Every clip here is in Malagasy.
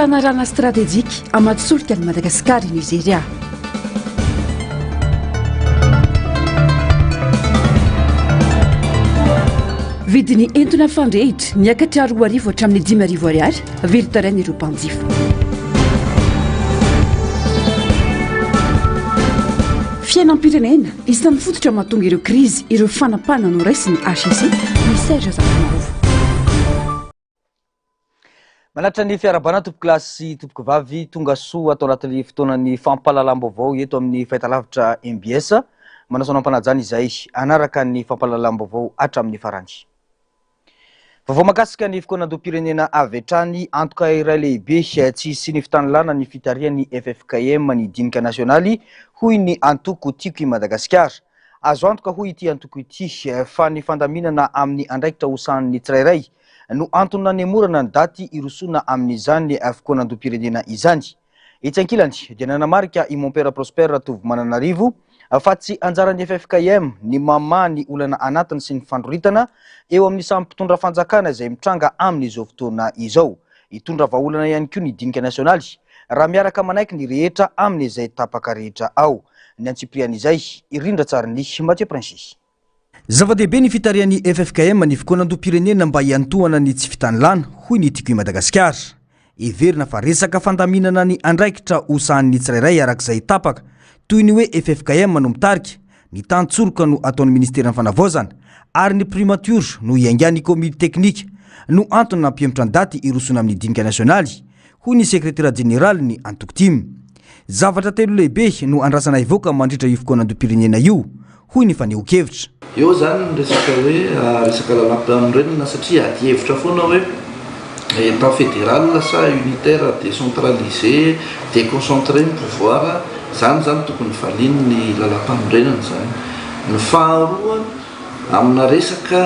Fifanarahana stratejika hamatsy solika an'i Madagasikara i Nizeria. Vidin'ny entona fandrehitra niakatra 2000 hatramin'ny 5000 ariary, velon-taraina ireo mpanjifa. Fiainam-pirenena, isan'ny fototra mahatonga ireo krizy ireo fanapahana noraisin'ny HCC, ny Serge Razafimarovo. Manatitra ny fiarahabana tompokolahy sy tompokovavy tonga soa ato anatin'ny fotoanan'ny fampahalalam-baovao eto amin'ny fahitalavitra mbs. Manasa anao am-panajana izay hanaraka ny fampahalalam-baovao hatramin'ny farany. Vaovao mahakasika ny fikaonandoham-pirenena avy hatrany, antoka iray lehibe tsy hisian'ny fitanilana ny fitarihan'ny ffkm ny dinika nasionaly, hoy ny antoko Tiako i Madagasikara. Azo antoka hoy ity antoko ity fa ny fandaminana amin'ny andraikitra hosahanin'ny tsirairay no antony nanemorana ny daty hirosoana amin'izany fikaonandoham-pirenena izany. Etsy ankilany dia nanamarika i Mompera Prosper Ratovomananarivo fa tsy anjaran'ny ffkm ny mamaha ny olana anatiny sy ny fandroritana eo amin'ny samy mpitondra fanjakana izay mitranga amin'izao fotoana izao. Hitondra vahaolana ihany koa ny dinika nasionaly raha miaraka manaiky ny rehetra amin'izay tapaka rehetra ao. Ny antsipirian'izay, i Rindra Tsariny Mathieu Princi. Zava-dehibe ny fitarihan'ny ffkm ny fikaonandoham-pirenena mba hiantohana ny tsy fitanilana, hoy ny Tiako i Madagasikara. Heverina fa resaka fandaminana ny andraikitra ho sahanin'ny tsirairay araka izay tapaka, toy ny hoe ffkm no mitarika, ny tantsoroka no ataon'ny ministeran'ny Fanavaozana, ary ny primatiora no hiaingan'ny komity teknika, no antony nampihemotra ny daty hirosoana amin'ny dinika nasionaly, hoy ny sekretera jeneralin'ny antoko tim. Zavatra telo lehibe no andrasana hivoaka mandritra io fikaonandoham-pirenena io, hoy ny fanehoan-kevitra. Eo izany ny resaka hoe resaka lalàmpanorenana satria ady hevitra foana hoe Etat fédéral sa unitaire décentralisé, déconcentré ny pouvoir, izany izany tokony valian'ny lalàmpanorenana izany. Ny faharoa amina resaka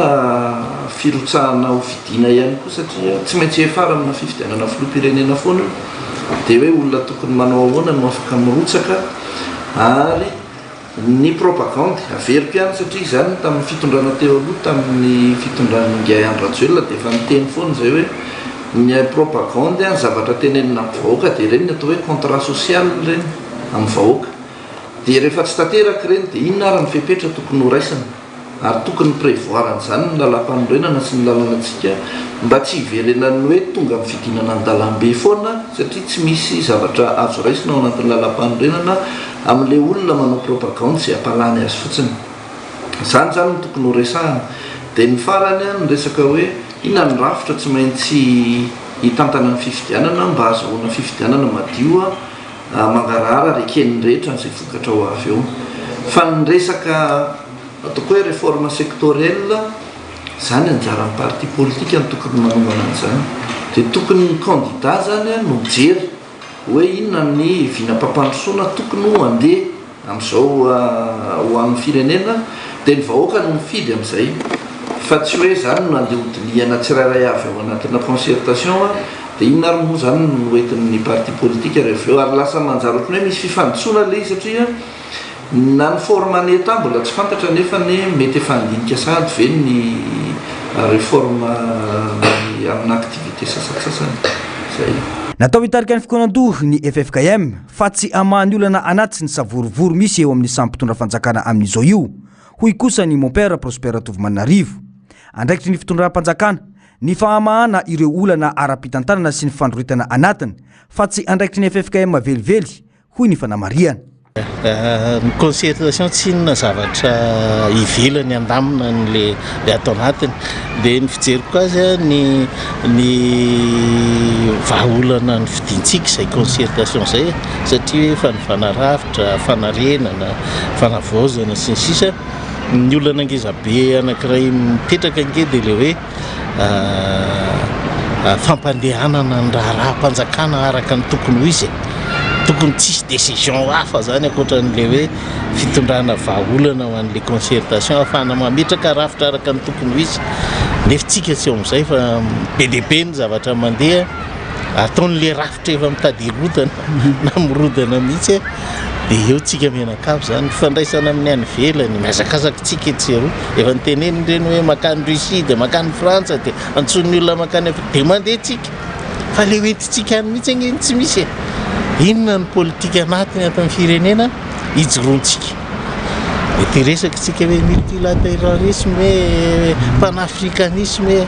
firotsahana ho fidiana ihany koa satria tsy maintsy hiafara amina fifidianana filoham-pirenena foana io dia hoe olona tokony manao ahoana no afaka mirotsaka ary Ny propagandy, averiko ihany satria izany tamin'ny fitondrana teo aloha, tamin'ny fitondran'ingahy Andry Rajoelina dia efa niteny foana izay hoe ny propagandy, ny zavatra tenenina amin'ny vahoaka dia ireny ny atao hoe contrat social ireny amin'ny vahoaka. Dia rehefa tsy tanteraka ireny dia inona ary ny fepetra tokony ho raisina? Ary tokony mi-prévoir an'izany ny lalàmpanorenana sy ny lalànantsika mba tsy hiverenan'ny hoe tonga amin'ny fidinana an-dalambe foana satria tsy misy zavatra azo raisina ao anatin'ny lalàmpanorenana amin'ilay olona manao propagande izay hampalany azy fotsiny. Izany izany no tokony ho resahana. Dia ny farany, ny resaka hoe inona ny rafitra tsy maintsy hitantana ny fifidianana mba hahazahoana fifidianana madio, mangarahara ary eken'ny rehetra an'izay vokatra ho avy eo. Fa ny resaka ataoko hoe réforme sectorielle, izany anjaran'ny parti politique no tokony manomana an'izany. Dia tokony ny candidat izany no mijery hoe inona ny vinam-pampandrosoana tokony ho andeha amin'izao ho an'ny firenena, dia ny vahoaka no mifidy amin'izay. Fa tsy hoe izany no andeha hodinihana tsirairay avy ao anatina concertation. Dia inona ary moa izany no hoentin'ny parti politique rehefa avy eo? Ary lasa manjary ohatran'ny hoe misy fifandisoana ilay izy satria na ny forme ny Etat mbola tsy fantatra nefa anie mety efa handinika sahady ve ny reforme ny amina activité sasantsasany. Izay. Natao hitarika ny fikaonandoha ny ffkm fa tsy hamaha ny olana anaty sy ny savorovoro misy eo amin'ny samy mpitondra fanjakana amin'izao io, hoy kosa ny Mompera Prosper Ratovomananarivo. Andraikitry ny fitondram-panjakana Ny fahamahana ireo olana ara-pitantanana sy ny fandroritana anatiny fa tsy andraikitry ny ffkm velively, hoy ny fanamarihana. Ny concertation tsy inona zavatra ivelany handamina an'le le ato anatiny. Dia ny fijeriko azy ny ny vahaolana ny fidintsika izay concertation izay satria hoe fanovana rafitra, fanarenana, fanavaozana sy ny sisa. Ny olana ngeza be anankiray mipetraka ange dia ilay hoe fampandehanana ny raharaham-panjakana araka ny tokony ho izy e. Tokony tsisy décision hafa zany ankoatran'ilay hoe fitondrana vahaolana ho an'ilay concertation ahafahana mametraka rafitra araka ny tokony ho izy. Nefa tsika tsy eo amin'izay fa be dia be ny zavatra mandeha ataon'ilay rafitra efa mitady hirodana na mirodana mihitsy dia eo tsika mianakavy zany fifandraisana amin'ny any ivelany mihazakazaka tsika etsy sy eroa efa niteneniny ireny hoe makany Russie dia makany Frantsa dia antsoin'ny olona makany Afrika dia mandeha tsika. Fa le hoentintsika any mihitsy ange no tsy misy e. Inona ny politika anatiny ato amin'ny firenena ijoroantsika? Mety hiresaka isika hoe multilatéralisme e, panafricanisme e,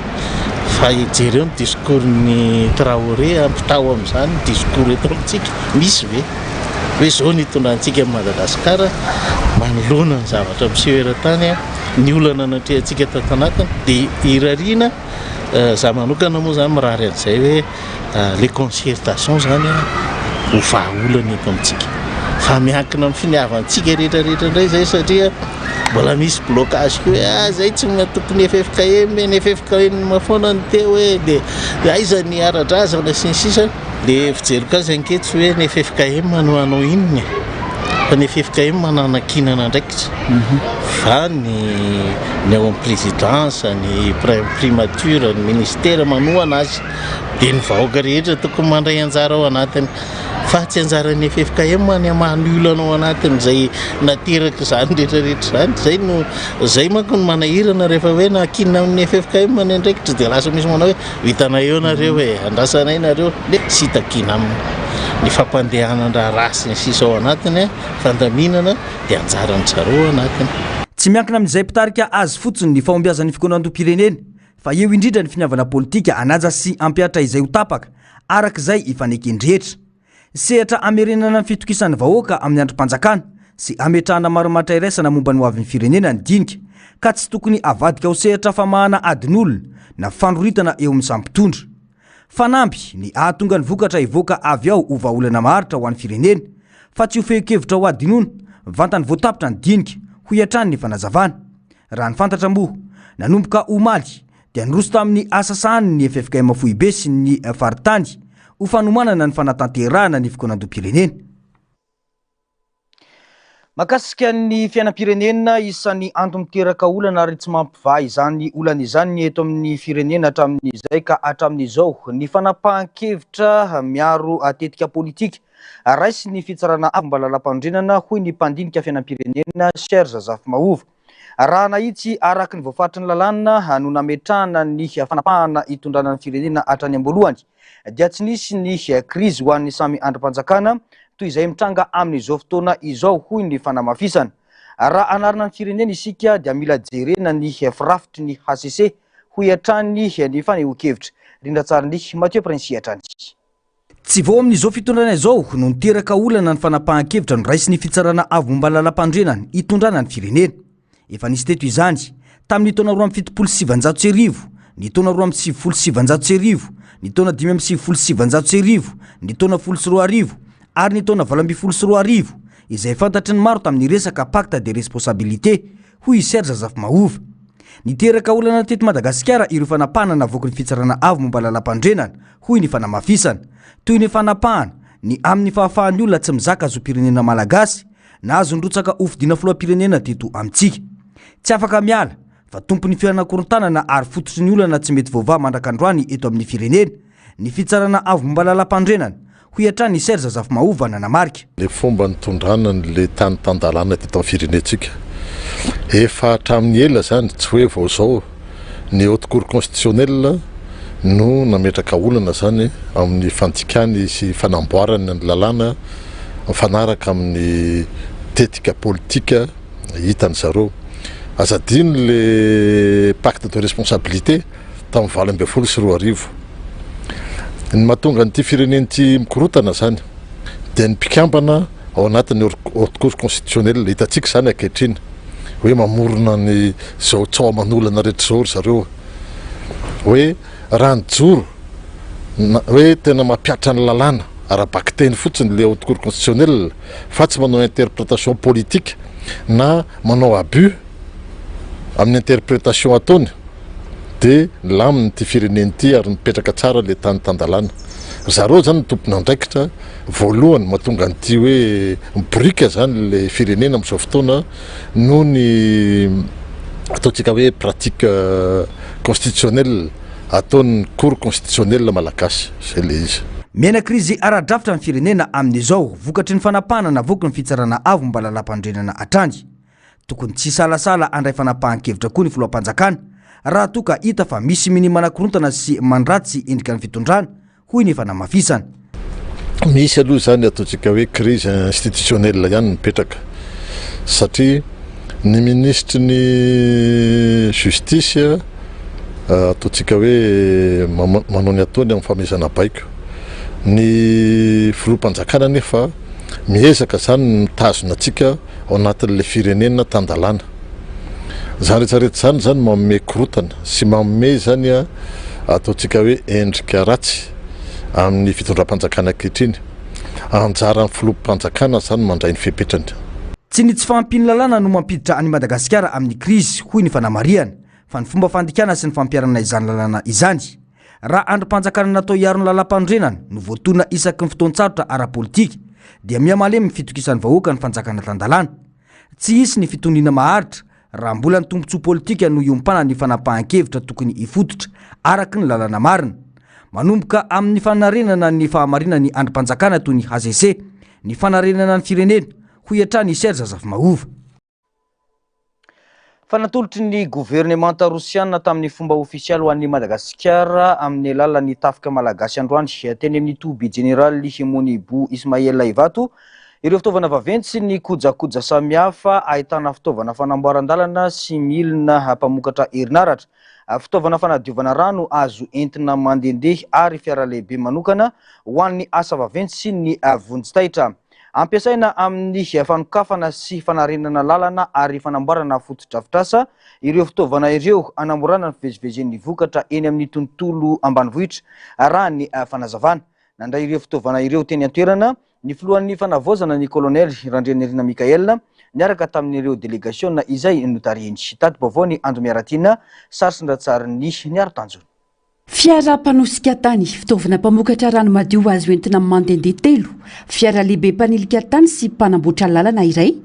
fa jereo ny discours-n'i Traoré, ampitao amin'izany ny discours eto amintsika, misy ve? Hoe izao no hitondrantsika an'i Madagasikara manoloana ny zavatra miseho eran-tany, ny olana natrehantsika tato anatiny, dia irariana, za manokana moa zany mirary an'izay hoe le concertation zany ho vahaolana eto amintsika, fa miankina amin'ny finiavantsika rehetra rehetra indray izay satria mbola misy blocage koa hoe ah zay tsy matoky ny ffkm, ny ffkm foana no teo hoe dia aiza ny ara-drazana sy ny sisa. Le fijeriko azy ange tsy hoe ny ffkm no hanao inona e, fa ny ffkm nanankinana andraikitra fa ny ny ao amin'ny présidence, ny primature, ny ministère manohana azy, dia ny vahoaka rehetra tokony mandray anjara ao anatiny, fa tsy anjaran'ny ffkm ny hamaha ny olana ao anatin'izay naterak'izany rehetra rehetra izany, izay no izay manko no manahirana rehefa hoe nankinina amin'ny ffkm ny andraikitra dia lasa misy manao hoe Hitanay eo nareo e, andrasanay nareo, le tsy takiana aminy. Ny fampandehanan-draharaha sy ny sisa ao anatiny, fandaminana dia anjaran-dry zareo ao anatiny. Tsy miankina amin'izay mpitarika azy fotsiny ny fahombiazan'ny fikaonandoham-pirenena fa eo indrindra ny finiavana politika hanaja sy hampihatra izay ho tapaka araka izay ifaneken-drehetra. Sehatra hamerenana ny fitokisan'ny vahoaka amin'ny andrim-panjakana sy hametrahana marimaritra iraisana momba ny hoavin'ny firenena ny dinika ka tsy tokony havadika ho sehatra famahana adin'olona na fandroritana eo amin'ny samy mpitondra. Fanamby ny hahatonga ny vokatra hivoaka avy ao ho vahaolana maharitra ho an'ny firenena fa tsy ho fehin-kevitra ho adinoina vantany vao tapitra ny dinika, hoy hatrany ny fanazavana. Raha ny fantatra moa, nanomboka omaly dia niroso tamin'ny asa sahaniny ny ffkm foibe sy ny faritany ho fanomanana ny fanatanterahana ny fikaonandoham-pirenena. Mahakasika ny fiainam-pirenena, isan'ny antony miteraka olana ary tsy mampivaha izany olana izany ny eto amin'ny firenena hatramin'izay ka hatramin'izao ny fanapahan-kevitra miaro tetika politika raisin'ny fitsarana avo momba lalàmpanorenana, hoy ny mpandinika fiainam-pirenena Serge Zafimahova. Raha nahitsy araka ny voafaritry ny lalàna no nametrahana ny fanapahana hitondrana ny firenena hatrany am-boalohany dia tsy nisy ny krizy ho an'ny samy andrim-panjakana toy izay mitranga amin'izao fotoana izao, hoy ny fanamafisana. Raha hanarina ny firenena isika dia mila jerena ny firafitry ny hcc, hoy hatrany ny fanehoan-kevitra. Rindran-tsarin'i Mathieu Princi hatrany. Tsy vao amin'izao fitondrana izao no niteraka olana ny fanapahan-kevitra noraisin'ny Fitsarana Avo momba ny Lalàmpanorenana hitondrana ny firenena. Efa nisy teto izany, tamin'ny taona 1972, ny taona 1992, ny taona 1995, ny taona 2010 ary ny taona 2018, izay fantatry ny maro tamin'ny resaka pacte de responsabilité, hoy i Serge Zafimahova. Niteraka olana teto Madagasikara ireo fanapahana navoaky ny Fitsarana Avo momba ny Lalàmpanorenana, hoy ny fanamafisana. Toy ny fanapahana ny amin'ny fahafahan'ny olona tsy mizaka zom-pirenena malagasy nahazo nirotsaka hofidiana filoham-pirenena teto amintsika. Tsy afaka miala fa tompon'ny fanakorontanana ary fototry ny olana tsy mety voavaha mandrak'androany eto amin'ny firenena ny Fitsarana Avo momba Lalàmpanorenana, hoy hatrany i Serge Zafimahova nanamarika. Ilay fomba nitondrana an'ilay tany tan-dalàna teto amin'ny firenentsika. Efa hatramin'ny ela izany, tsy hoe vao izao, ny Haute Cour Constitutionnelle no nametraka olana izany amin'ny fandikany sy fanamboarany ny lalàna mifanaraka amin'ny tetika politika hitan-dry zareo. Aza adino ilay pacte de responsabilité tamin'ny 2018. Ny mahatonga an'ity firenena ity mikorotana izany dia ny mpikambana ao anatin'ny Haute Cour Constitutionnelle. Hitantsika izany ankehitriny hoe mamorona ny izao tsaho aman'olana rehetra izao ry zareo hoe raha nijoro hoe tena mampihatra ny lalàna ara-bakiteny fotsiny ilay Haute Cour Constitutionnelle fa tsy manao interprétation politique na manao abus amin'ny interprétation ataony dia milamina ity firenena ity ary mipetraka tsara ilay tany tan-dalàna. Ry zareo izany no tompon'andraikitra voalohany mahatonga an'ity hoe miboriaka izany ilay firenena amin'izao fotoana noho ny ataontsika hoe pratique constitutionnelle ataon'ny cour constitutionnelle malagasy. Izay ilay izy. Miaina krizy ara-drafitra ny firenena amin'izao vokatry ny fanapahana navoaky ny Fitsarana Avo momba Lalàmpanorenana hatrany. Tokony tsy hisalasala handray fanapahan-kevitra koa ny filoham-panjakana raha toa ka hita fa misy minia manakorontana sy mandratsy endrika ny fitondrana, hoy ny fanamafisana. Misy aloha izany ataontsika hoe crise institutionnelle ihany mipetraka satria ny minisitry ny justice ataontsika hoe manao ny ataony amin'ny fanomezana baiko. Ny filoham-panjakana anefa miezaka izany mitazona antsika ao anatin'ilay firenena tan-dalàna. Izany rehetra rehetra izany izany manome korontana sy manome izany ataontsika hoe endrika ratsy amin'ny fitondram-panjakana ankehitriny. Anjaran'ny filoham-panjakana izany mandray ny fepetrany. Tsy ny tsy fahampian'ny lalàna no mampiditra an'i Madagasikara amin'ny krizy, hoy ny fanamarihana, fa ny fomba fandikana sy ny fampiharana izany lalàna izany. Raha andrim-panjakana natao hiaro ny lalàmpanorenana no voatonona isaky ny fotoan-tsarotra ara-politika, dia miha-malemy ny fitokisan'ny vahoaka ny fanjakana tan-dalàna. Tsy hisy ny fitoniana maharitra raha mbola ny tombontsoa politika no iompanan'ny fanapahan-kevitra tokony hifototra araka ny lalana marina. Manomboka amin'ny fanarenana ny fahamarinan'ny andrim-panjakana toy ny hcc, ny fanarenana ny firenena, hoy hatrany i Serge Zafimahova. Fa natolotry ny governemanta rosiana tamin'ny fomba ofisialy ho an'i Madagasikara amin'ny alalan'ny tafika malagasy androany teny amin'ny toby jeneraly Monibo Ismaël Ivato ireo fitaovana vaventy sy ny kojakoja samihafa ahitana fitaovana fanamboaran-dalana sy milina mpamokatra herinaratra, fitaovana fanadiovana rano azo entina mandehandeha ary fiara lehibe manokana ho an'ny asa vaventy sy ny vonjy taitra. Ampiasaina amin'ny fanokafana sy fanarenana lalana ary fanamboarana fotodrafitrasa ireo fitaovana ireo hanamorana ny fivezivezen'ny vokatra eny amin'ny tontolo ambanivohitra, raha ny fanazavana. Nandray ireo fitaovana ireo teny an-toerana ny filohan'ny fanavaozana ny kolonely Randrianirina Michaël niaraka tamin'ireo delegasiona izay notarihiny. Tati-baovao ny Ando Miaratiana, sary sy an-tsarin'ny Niaro Tanjona. Fiara mpanosika tany, fitaovana mpamokatra rano madio azo entina mandehandeha telo, fiara lehibe mpanilika tany sy mpanamboatra lalana iray,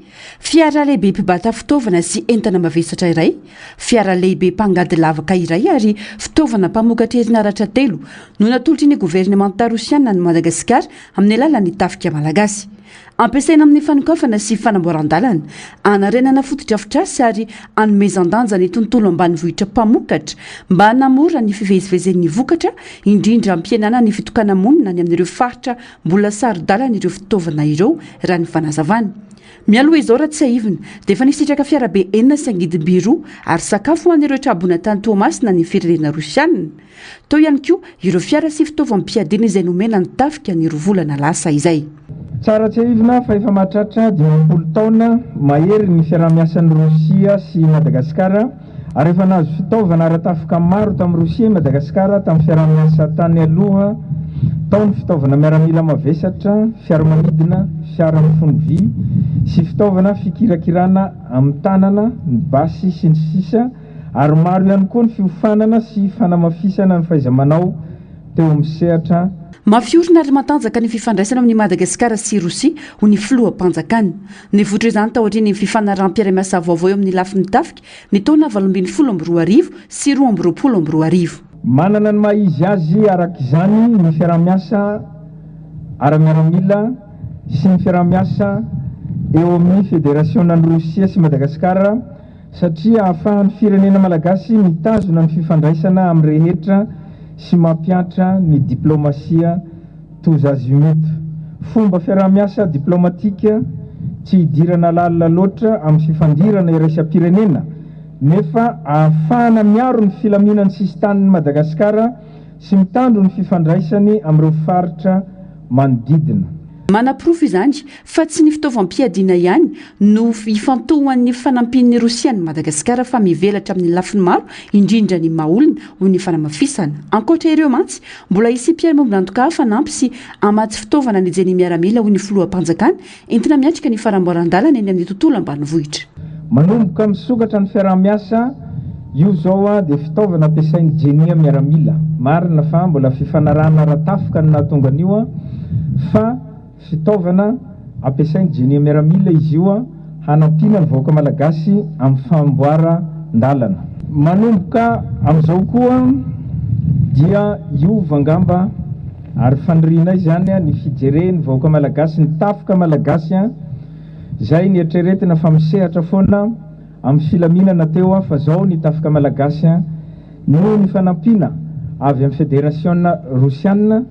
fiara lehibe mpibata fitaovana sy entana mavesatra iray, fiara lehibe mpangady lavaka iray ary fitaovana mpamokatra herinaratra telo no natolotry ny governemanta rosiana an'i Madagasikara amin'ny alalan'ny tafika malagasy. Ampiasaina amin'ny fanokafana sy fanamboaran-dalana, hanarenana fotodrafitrasa ary hanomezan-danja ny tontolo ambanivohitra mpamokatra mba hanamora ny fivezivezen'ny vokatra, indrindra hampihenana ny fitokana-monina any amin'ireo faritra mbola saro-dalana ireo fitaovana ireo, raha ny fanazavana. Mialoha izao, raha tsiahivina, dia efa nisitraka fiarabe enina sy angidim-by roa ary sakafo ho an'ireo tra-boina tany Toamasina ny firenena rosianina. Teo ihany koa ireo fiara sy fitaovam-piadiana izay nomena ny tafika ny roa volana lasa izay. Tsara tsiahivina fa efa mahatratra 50 taona mahery ny fiaraha-miasan'i Rosia sy i Madagasikara ary efa nahazo fitaovana ara-tafika maro tamin'i Rosia i Madagasikara tamin'ny fiaraha-miasa tany aloha tao ny fitaovana miaramila mavesatra, fiaramanidina, fiara mifono vy sy fitaovana fikirakirana amin'ny tanana, ny basy sy ny sisa ary maro ihany koa ny fiofanana sy fanamafisana ny fahaiza-manao teo amin'ny sehatra Mafy orina ary matanjaka ny fifandraisana amin'i Madagasikara sy Rosia, hoy ny filoham-panjakana. Nivoitra izany taorian'ny fifanaraham-piarahamiasa vaovao eo amin'ny lafiny tafika ny taona 2018 sy 2022. Manana ny maha izy azy araka izany ny fiaraha-miasa ara-miaramila sy ny fiaraha-miasa eo amin'ny Federasionan'i Rosia sy Madagasikara satria ahafahan'ny firenena malagasy mitazona ny fifandraisana amin'ny rehetra sy mampiantra ny diplaomasia tous azimuts. Fomba fiaraha-miasa diplaomatika tsy hidirana lalina loatra amin'ny fifandirana iraisam-pirenena nefa ahafahana miaro ny filaminan'ny sisintanin'i Madagasikara sy mitandro ny fifandraisany amin'ireo faritra manodidina. Manaporofo izany fa tsy ny fitaovam-piadiana ihany no ifantohan'ny fanampian'ny Rosia an'i Madagasikara fa mivelatra amin'ny lafiny maro, indrindra ny maha olona, hoy ny fanamafisana. Ankoatra ireo mantsy, mbola hisy mpiara-miombon'antoka hafa hanampy sy hamatsy fitaovana ny jenia miaramila, hoy ny filoham-panjakana, entina miatrika ny fanamboaran-dalana eny amin'ny tontolo ambanivohitra. Manomboka misokatra ny fiaraha-miasa, io izao dia fitaovana ampiasain'ny jenia miaramila. Marina fa mbola fifanarahana ara-tafika no nahatonga an'io fa fitaovana ampiasain'ny jenia miaramila izy io hanampiana ny vahoaka malagasy amin'ny famboaran-dalana. Manomboka amin'izao koa dia hiova angamba ary fanirianay izany ny fijeren'ny vahoaka malagasy ny tafika malagasy izay nieritreretina fa misehatra foana amin'ny filaminana teo fa zao ny tafika malagasy noho ny fanampiana avy amin'ny federasiona rosiana.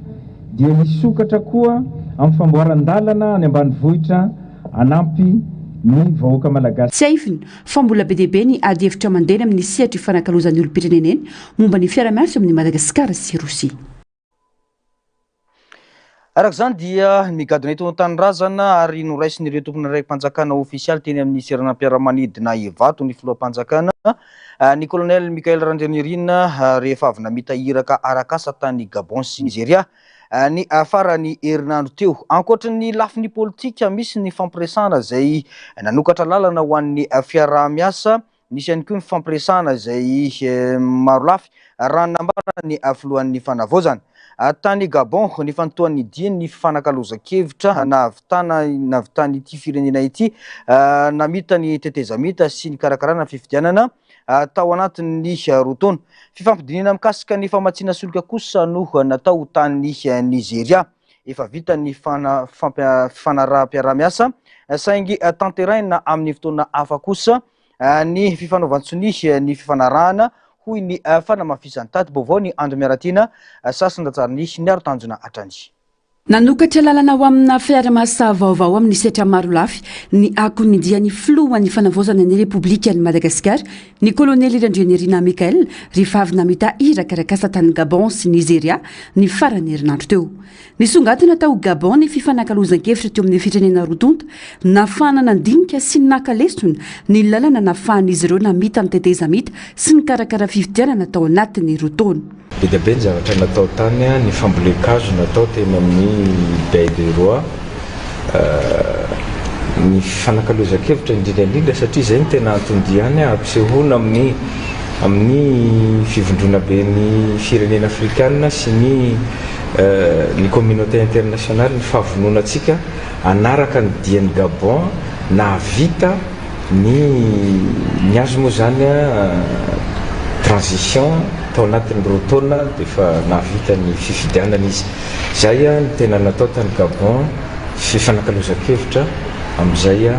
dia hisokatra koa amin'ny famboaran-dalana any ambanivohitra hanampy ny vahoaka malagasy. Tsiahivina fa mbola be dia be ny ady hevitra mandeha eny amin'ny sehatra ifanakalozan'ny olom-pirenena eny momba ny fiarahamiasa eo amin'i Madagasikara sy Rosia. Araka izany dia migadona eto an-tanindrazana ary noraisin'ireo tompon'andraiki-panjakana ofisialy teny amin'ny seranam-piaramanidina Ivato ny filoham-panjakana, ny kolonely Michael Randrianirina rehefa avy namita iraka arak'asa tany Gabon sy Nizeria ny faran'ny herinandro teo. Ankoatry ny lafiny politika, misy ny fampiresahana izay nanokatra lalana ho an'ny fiaraha-miasa Nisy ihany koa ny fifampiresahana izay marolafy raha ny nambaran'ny filohan'ny fanavaozana. Tany Gabon, nifantohan'ny dia ny fifanakalozan-kevitra nahavitana nahavitan'ity firenena ity namita ny tetezamita sy nikarakarana fifidianana tao anatin'ny roa taona. Fifampidinihana mikasika ny famatsiana solika kosa no natao tany Nizeria. Efa vita ny fifanaraham-piaraha-miasa saingy tanterahina amin'ny fotoana hafa kosa ny fifanaovan-tsonia ny fifanarahana, hoy ny fanamafisan'ny tati-baovao ny Andro Miaratiana Sasindratsariny niaro tanjona hatrany. Nanokatra lalana ho amina fiarahamiasa vaovao amin'ny sehatra marolafy ny akon'ny dian'ny filohan'ny fanavaozana ny Repoblikan'i Madagasikara, ny Kolonely Randrianirina Michael, rehefa avy namita iraka arak'asa tany Gabon sy Nizeria ny faran'ny herinandro teo. Nisongadina tao Gabon ny fifanakalozan-kevitra teo amin'ny firenena roa tonta, nahafahana nandinika sy naka lesona ny lalana nahafahan'izy ireo namita ny tetezamita sy nikarakara fifidianana tao anatin'ny roa taona. Be dia be ny zavatra natao tany, ny fambolen-kazo natao teny amin'ny Baie de Roi, ny fifanakalozan-kevitra indrindra indrindra satria izay no tena anton-diany hampisehoana amin'ny amin'ny fivondronaben'ny firenena afrikana sy ny ny communauté internationale ny fahavononantsika hanaraka ny dian'i Gabon nahavita ny ny azy moa izany transition tao anatin'ny roa taona dia efa nahavita ny fifidianana izy. Izay no tena natao tany Gabon, fifanakalozan-kevitra amin'izay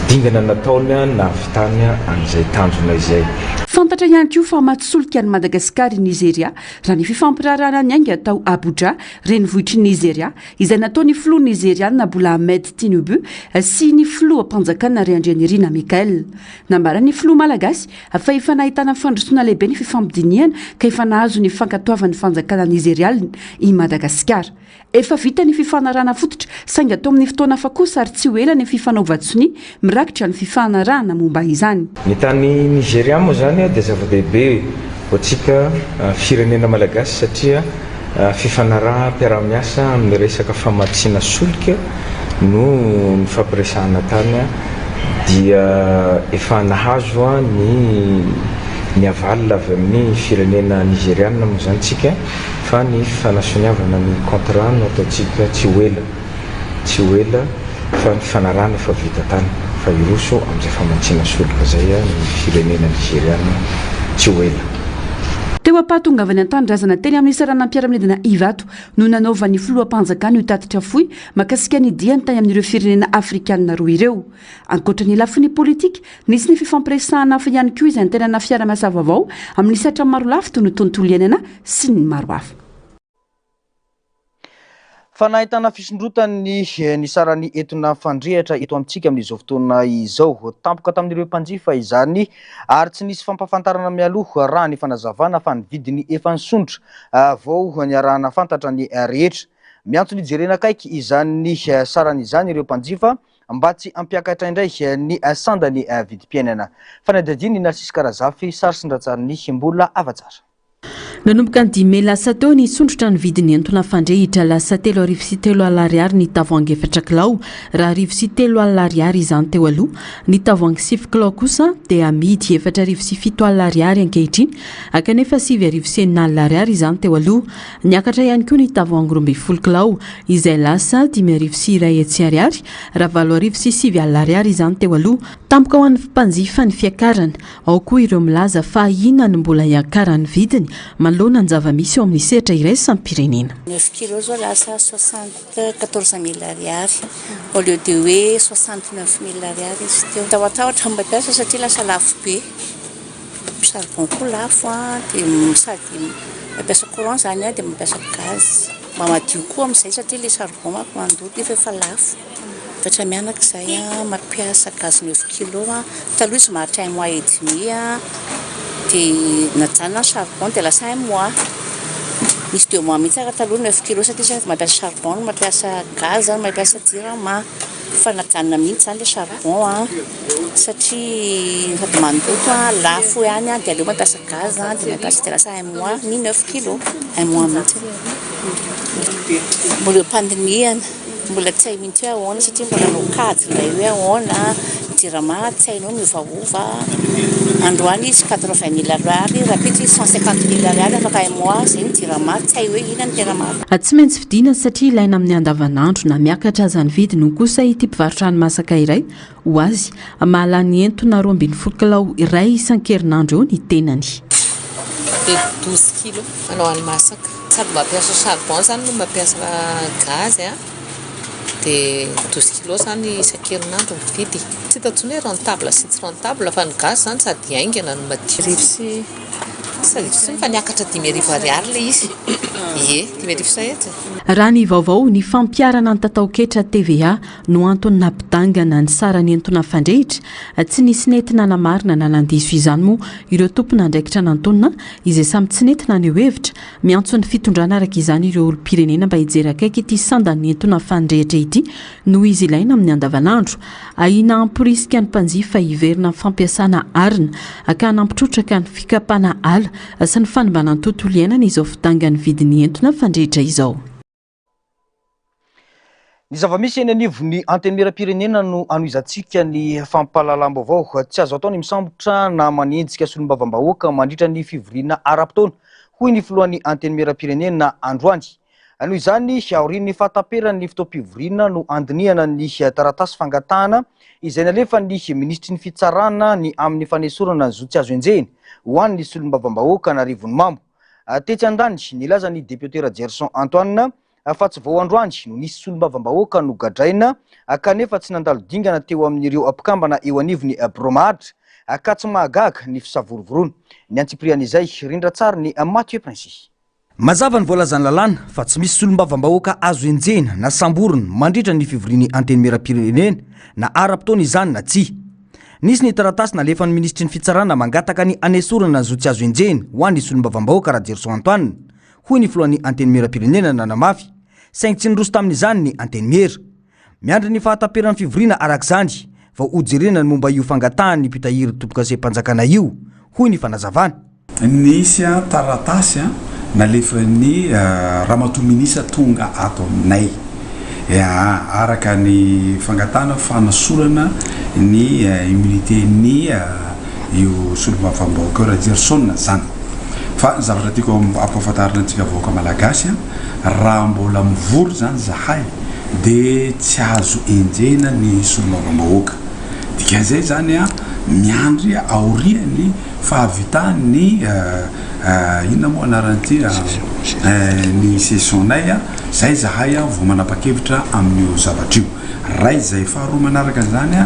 dingana nataony nahavitany an'izay tanjona izay. Fantatra ihany koa fa maty solika an'i Madagasikara i Nizeria raha ny fifampiraharahana niainga tao Abuja, renivohitr'i Nizeria, izay nataon'ny filoha nizeriana Bola Ahmed Tinubu sy ny filoham-panjakana Randrianirina Michael. Nambaran'ny filoha malagasy fa efa nahitana fandrosoana lehibe ny fifampidinihana ka efa nahazo ny fankatoavan'ny fanjakana nizerialina i Madagasikara. Efa vita ny fifanarahana fototra saingy atao amin'ny fotoana hafa kosa ary tsy ho ela ny fifanaovan-tsonia mirakitra ny fifanarahana momba izany. Ny tany Nigeria moa izany dia zava-dehibe ho antsika firenena malagasy satria Fifanaraham-piarahamiasa amin'ny resaka famatsiana solika no nifampiresahana tany dia efa nahazo ny ny aval avy amin'ny firenena Nizeriana moa izany tsika fa ny fanasoniavana ny contrat no ataontsika tsy ho ela tsy ho ela fa ny fifanarahana efa vita tany fa hiroso amin'izay famantsiana solika izay ny firenena Nizeriana tsy ho ela. Teo am-pahatongavany an-tanindrazana teny amin'ny seranam-piaramanidina Ivato no nanaovan'ny filoham-panjakana io tatitra fohy mahakasika ny diany tany amin'ireo firenena afrikanina roa ireo. Ankoatra ny lafiny politika, nisy ny fifampiresahana hafa ihany koa izay antenana fiara-miasa vaovao amin'ny sehatra marolafy toy ny tontolo iainana sy ny maro hafa. Fa nahitana fisondrotan'ny ny saran'ny etona fandrehitra eto amintsika amin'izao fotoana izao. Tampoka tamin'ireo mpanjifa izany ary tsy nisy fampahafantarana mialoha raha ny fanazavana fa ny vidiny efa nisondrotra vao niarahana fantatra ny rehetra. Miantso ny hijerena akaiky izany sarany izany ireo mpanjifa mba tsy hampiakatra indray ny sandan'ny vidim-piainana. Fanadihadian'i Narcisse Karazafy, sary sy ny Mbola Havatsara. Nanomboka ny dimy mey lasa teo, nisondrotra ny vidin'ny entona fandrehitra. Lasa 3300 ariary ny tavoahangy efatra kilao, raha 1100 ariary izany teo aloha. Ny tavoahangy sivy kilao kosa dia amidy 4700 ariary ankehitriny, kanefa 9600 ariary izany teo aloha. Niakatra ihany koa ny tavoahangy 12 kilao, izay lasa 5100 ariary, raha 8900 ariary izany teo aloha. Tampoka ho an'ny mpanjifa ny fiakarana. Ao koa ireo milaza fa ahiana ny mbola hiakaran'ny vidiny manoloana ny zava-misy eo amin'ny sehatra iraisam-pirenena. Neuf kilos zao lasa 74000 ariary au lieu de hoe 69000 ariary izy teo. Tahotahotra ny mampiasa satria lasa lafo be. Charbon koa lafo a, dia sady mampiasa courant zany a dia mampiasa gaz. Mba madio koa amin'izay satria ilay charbon manko mandoto nefa efa lafo. Efatra mianaka izahay a, mampiasa gaz neuf kilo a, taloha izy maharitra un mois et demi a, dia najanona ny charbon dia lasa un mois. Nisy deux mois mihitsy ary taloha neuf kilo satria sady mampiasa charbon no mampiasa gaz no mampiasa jirama. Fa najanona mihitsy izany ilay charbon a, satria sady mandoto a, lafo ihany a, dia aleo mampiasa gaz dia mampiasa dia lasa un mois ny neuf kilo, un mois mihitsy. Mbola eo am-pandinihana, mbola tsy hay mihitsy hoe ahoana satria mbola hanao kajy indray hoe ahoana, jirama tsy hainao miovaova, androany izy 80000 ariary, rahampitso izy 150000 ariary afaka un mois, izay ny jirama tsy hay hoe inona no tena marina. Tsy maintsy vidiana satria ilaina amin'ny andavanandro na miakatra aza ny vidiny hoy kosa ity mpivarotra hani-masaka iray ho azy. Mahalany entona 12 kilao iray isan-kerinandro eo ny tenany. Dia douze kilos manao hani-masaka. Sady mampiasa charbon zany no mampiasa gaz a. Dia douze kilos zany isan-kerinandro mividy. Tsy hita intsony hoe rentable sy tsy rentable fa ny gaz zany sady haingana no madio. Arivo sy tsy tadidiko intsony fa niakatra 5000 ariary ilay izy. Ie, 1500. Raha ny vaovao, ny fampiharana ny tataon-ketra TVA no antony nampidangana ny saran'ny entona fandrehitra. Tsy nisy nety nanamarina na nandiso izany moa ireo tompon'andraikitra nantonina izay samy tsy nety naneho hevitra. Miantso ny fitondrana araka izany ireo olom-pirenena mba hijery akaiky ity sandan'ny entona fandrehitra ity noho izy ilaina amin'ny andavanandro. Ahiana hamporisika ny mpanjifa hiverina amin'ny fampiasana arina ka hanampy trotraka ny fikapana ala sy ny fanimbana ny tontolo iainana izao fidangan'ny vidin'ny entona fandrehitra izao. Ny zava-misy eny anivon'ny Antenimierampirenena no anohizantsika ny fampahalalam-baovao. Tsy azo atao ny misambotra na manenjika solombavambahoaka mandritra ny fivoriana ara-potoana, hoy ny filohan'ny Antenimierampirenena androany. Noho izany, aorian'ny fahataperan'ny fotoam-pivoriana no andinihana ny taratasy fangatahana izay nalefan'ny minisitry ny Fitsarana ny amin'ny fanesorana ny zo tsy azo enjehina ho an'ny solombavambahoaka Anarivonimamo. Tetsy andaniny, nilaza ny depiote Rajerison Antoine fa tsy vao androany no nisy solombavambahoaka nogadraina kanefa tsy nandalo dingana teo amin'ireo mpikambana eo anivon'ny birao maharitra ka tsy mahagaga ny fisavorovoroana. Ny antsipirian'izay, rindran-tsarin'i Mathieu Princi. Mazava ny voalazan'ny lalàna fa tsy misy solombavambahoaka azo enjehina na samborina mandritra ny fivorian'ny Antenimierampirenena na ara-potoana izany na tsia. Nisy ny taratasy nalefan'ny minisitry ny Fitsarana mangataka ny hanesorana ny zo tsy azo enjehina ho an'ny solombavambahoaka Rajerison Antoine, hoy ny filohan'ny Antenimierampirenena nanamafy, saingy tsy niroso tamin'izany ny Antenimiera. Miandry ny fahataperan'ny fivoriana araka izany vao hojerena ny momba io fangatahan'ny mpitahiry tombokasem-panjakana io, hoy ny fanazavana. Nisy taratasy nalefan'ny Ramatoa Minisitra tonga ato aminay araka ny fangatahana fanasorana ny immunité-n'ny io solombavambahoaka io, Rajerison izany. Fa ny zavatra tiako ampahafantarina antsika vahoaka malagasy, raha mbola mivory izany izahay dia tsy azo enjehina ny solombavambahoaka. Dikan'izay izany miandry aorian'ny fahavitan'ny inona moa anaran'ity ny session-nay zay zahay vao manapa-kevitra amin'io zavatra io. Ray izay. Faharoa manaraka an'izany,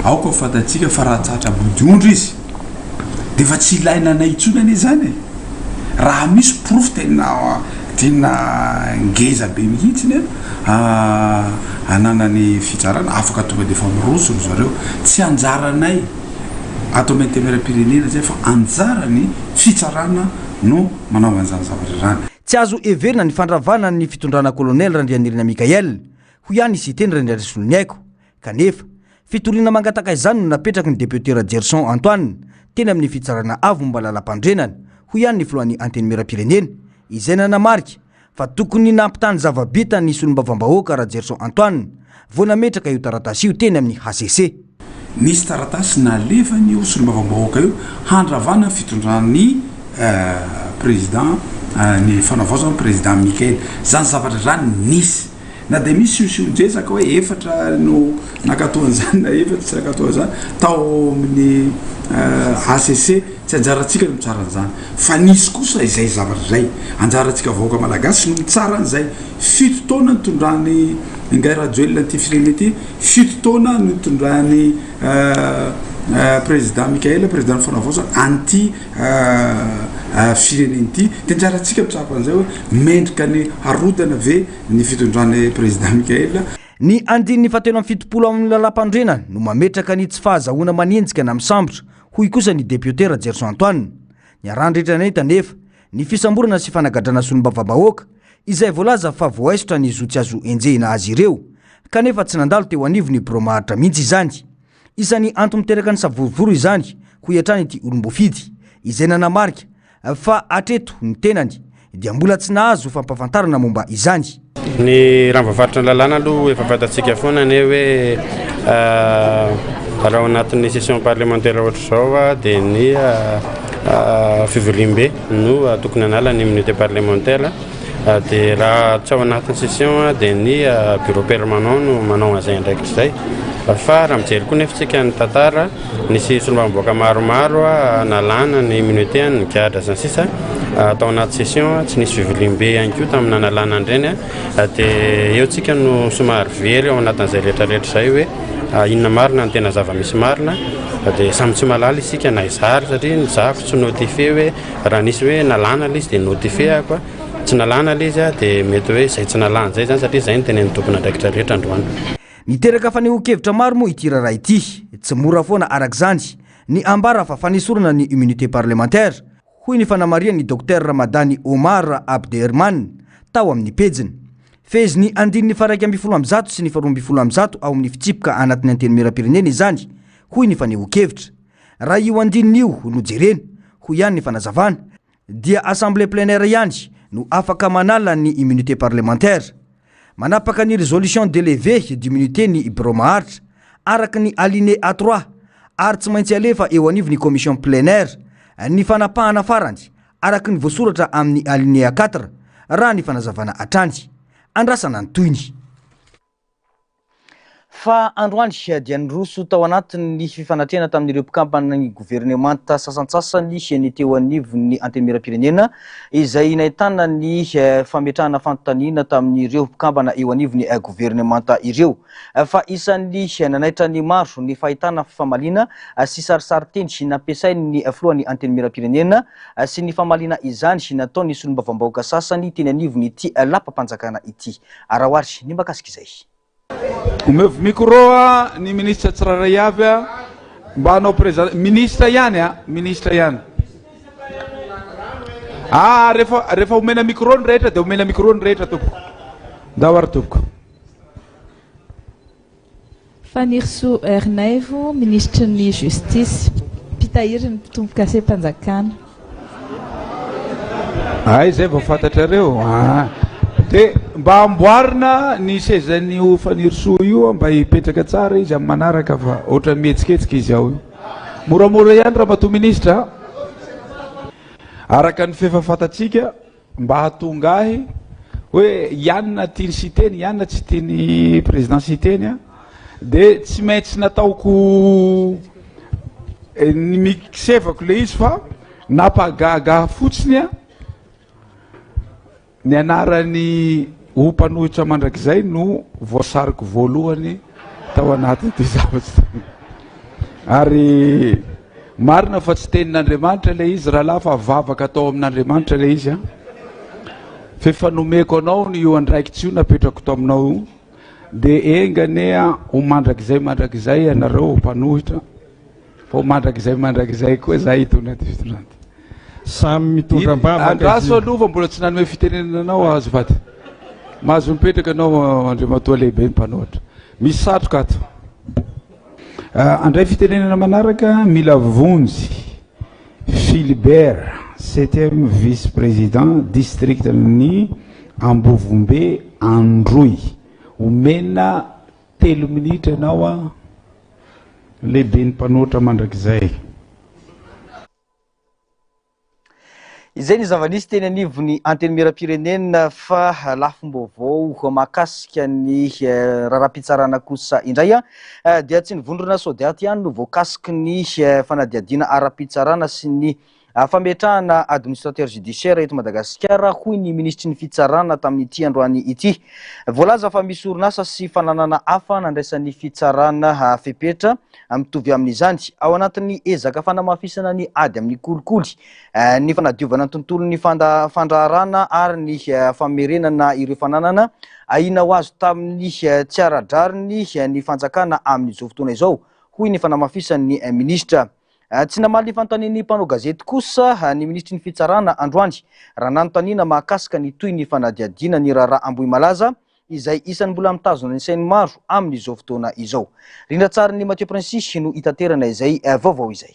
aoka ho fantatsika fa raha tratra ambodiondry izy dia efa tsy ilaina anay intsony anie izany e! Raha misy porofo tena tena ngeza be mihitsiny ananan'ny fitsarana, afaka tonga dia efa miroso ry zareo. Tsy anjaranay ato amin'ny Antenimierampirenena izay fa anjaran'ny fitsarana no manao an'izany zavatra izany. Tsy azo heverina ny fandravana ny fitondrana Kolonely Randrianirina Mickaël, hoy ihany i Siteny Randriarisoloniaiko. Kanefa, fitoriana mangataka izany no napetraky ny depiote Rajerison Antoine teny amin'ny Fitsarana Avo momba ny Lalampanorenana, hoy ihany ny filohan'ny Antenimierampirenena, izay nanamarika fa tokony nampitaha ny zava-bita ny solombavambahoaka Rajerison Antoine vao nametraka io taratasy io teny amin'ny hcc. Nisy taratasy nalefan'io solombavambahoaka io handravana ny fitondran'ny président ny fanavaozana président Mickaël. Zany zavatra zany nisy. Na dia misy siosion-dresaka hoe efatra no nankatoa an'izany na efatra tsy nankatoa an'izany tao amin'ny HCC, tsy anjarantsika ny mitsara an'izany. Fa nisy kosa izay zavatra izay. Anjarantsika vahoaka malagasy no mitsara an'izay. Fito taona nitondran'i Ingahy Rajoelina an'ity firenena ity, fito taona nitondran'i Président Mickaël, Président ny Fanavaozana an'ity firenena ity. Dia anjarantsika mitsapa an'izay hoe mendrika ny harodana ve ny fitondran'i Président Mickaël. Ny andininy fahatelo amby 70 amin'ny lalàmpanorenana no mametraka ny tsy fahazahoana manenjika na misambotra, hoy kosa ny depiote Rajerison Antoine. Niarahan-drehetra nahita anefa ny fisamborana sy fanagadrana solombavambahoaka izay voalaza fa voaisotra ny zo tsy azo enjehina azy ireo, kanefa tsy nandalo teo anivon'ny birao maharitra mihitsy izany. Isan'ny antony miteraka ny savorovoro izany, hoy hatrany ity olom-boafidy, izay nanamarika fa hatreto ny tenany dia mbola tsy nahazo fampahafantarana momba izany. Ny raha voafaritra ny lalàna aloha efa fantatsika foana anie hoe raha ao anatin'ny session parlementaire ohatr'izao dia ny fivoriambe no tokony hanala ny immunité parlementaire dia raha tsy ao anatin'ny session dia ny bureau permanent no manao an'izay andraikitra izay fa raha mijery koa nefa tsika ny tantara Nisy solombavambahoaka maromaro nalana ny immunité ny nigadra sy ny sisa tao anaty session, tsy nisy fivoriambe ihany koa tamin'ny nanalana an'ireny dia eo tsika no somary very ao anatin'izay rehetra rehetra izay hoe inona marina ny tena zava-misy marina dia samy tsy mahalala isika na izaho ary satria ny zako tsy notifié hoe raha nisy hoe nalana ilay izy dia notifié-ako, tsy nalana ilay izy dia mety hoe izay tsy nalana izay izany satria izay no tenenin'ny tompon'andraikitra rehetra androany. Niteraka fanehoan-kevitra maro moa ity raharaha ity. Tsy mora foana araka izany ny ambara fa fanesorana ny immunité parlementaire, hoy ny fanamarihan'ny Docteur Ramadani Omar Abderrahmane tao amin'ny pejiny. Fehezin'ny andininy faha-111 sy ny faha-112 ao amin'ny fitsipika anatin'ny Antenimierampirenena izany, hoy ny fanehoan-kevitra. Raha io andininy io no jerena, hoy ihany ny fanazavana, dia assemblée plenaire ihany no afaka manala ny immunité parlementaire. Manapaka ny résolution de levée d'immunité ny birao maharitra, araka ny alinéa trois, ary tsy maintsy alefa eo anivon'ny commission plenaire ny fanapahana farany, araka ny voasoratra amin'ny alinéa quatre, raha ny fanazavana hatrany. Andrasana ny tohiny. Fa androany dia niroso tao anatin'ny fifanatrehana tamin'ireo mpikambana ny governemanta sasantsasany ny teo anivon'ny Antenimierampirenena izay nahitana ny fametrahana fanontaniana tamin'ireo mpikambana eo anivon'ny governemanta ireo. Fa isan'ny nanaitra ny maro ny fahitana fifamaliana sy sarisarin-teny nampiasain'ny filohan'ny Antenimierampirenena sy ny famaliana izany nataon'ny solombavambahoaka sasany teny anivon'ity lapam-panjakana ity. Araho ary ny mahakasika izay. Omeo micro ny ministra tsirairay avy mba hanao présent, ministra ihany a, ministra ihany. Ah, rehefa rehefa omena micro ny rehetra dia omena micro ny rehetra tompoko. Ndao ary tompoko. Fanirisoa Ernaivo, Minisitry ny Justice, mpitahiry ny fitombokasem-panjakana. Hay zay vao fantatrareo ah. De mba amboarina ny sezan'io Fanirisoa io mba hipetraka tsara izy amin'ny manaraka fa ohatran'ny mihetsiketsika izy ao io. Moramora ihany ramatoa minisitra a. Araka ny fefa fantatsika Mba hahatonga ahy hoe ianona tian'i Siteny, ianona tsy tian'i Président Siteny an, dia tsy maintsy nataoko ni-mixevako ilay izy fa nampahagaga ahy fotsiny an, ny anaran'ny ho mpanohitra mandrakizay no voasariko voalohany tao anatin'ity zavatra ity. Ary marina fa tsy tenin'Andriamanitra ilay izy rahalahy fa vavaka atao amin'Andriamanitra ilay izy an. Fa efa nomeko anao ny io andraikitra io napetrako taminao io dia enga anie ho mandrakizay mandrakizay ianareo mpanohitra fa ho mandrakizay mandrakizay koa izahay hitondra ity fitondrana ity. Samy mitondra am-bavaka izy Andraso aloha fa mbola tsy nanome fitenenana anao aho azafady. Mahazo mipetraka ianao Andriamatoa lehibe mpanohitra. Misy satroka ato. Handray fitenenana manaraka Mila Vonjy Philibert, septième vice président district ny Ambovombe Androy. Omena telo minitra ianao lehiben'ny mpanohitra mandrakizay. Izay ny zava-nisy teny anivon'ny Antenimierampirenena fa lafim-baovao mahakasika ny raharaham-pitsarana kosa indray dia tsy ny vondrona Sodiat ihany no voakasiky ny fanadihadiana ara-pitsarana sy ny fametrahana administrateur judiciaire eto Madagasikara hoy ny minisitry ny fitsarana tamin'ity androany ity. Voalaza fa misy orinasa sy fananana hafa nandraisan'ny fitsarana fepetra mitovy amin'izany ao anatin'ny ezaka fanamafisana ny ady amin'ny kolikoly ny fanadiovana ny tontolon'ny fandraharahana ary ny famerenana ireo fananana ahiana ho azo tamin'ny tsy ara-drariny ny fanjakana amin'izao fotoana izao, hoy ny fanamafisan'ny minisitra. Tsy namaly ny fanontanian'ny mpanao gazety kosa ny minisitry ny fitsarana androany raha nanontaniana mahakasika ny tohin'ny fanadihadiana ny raharaha Ambohimalaza izay isan'ny mbola mitazona ny sain'ny maro amin'izao fotoana izao. Rindran-tsarin'i Mathieu Princi no itaterana izay vaovao izay.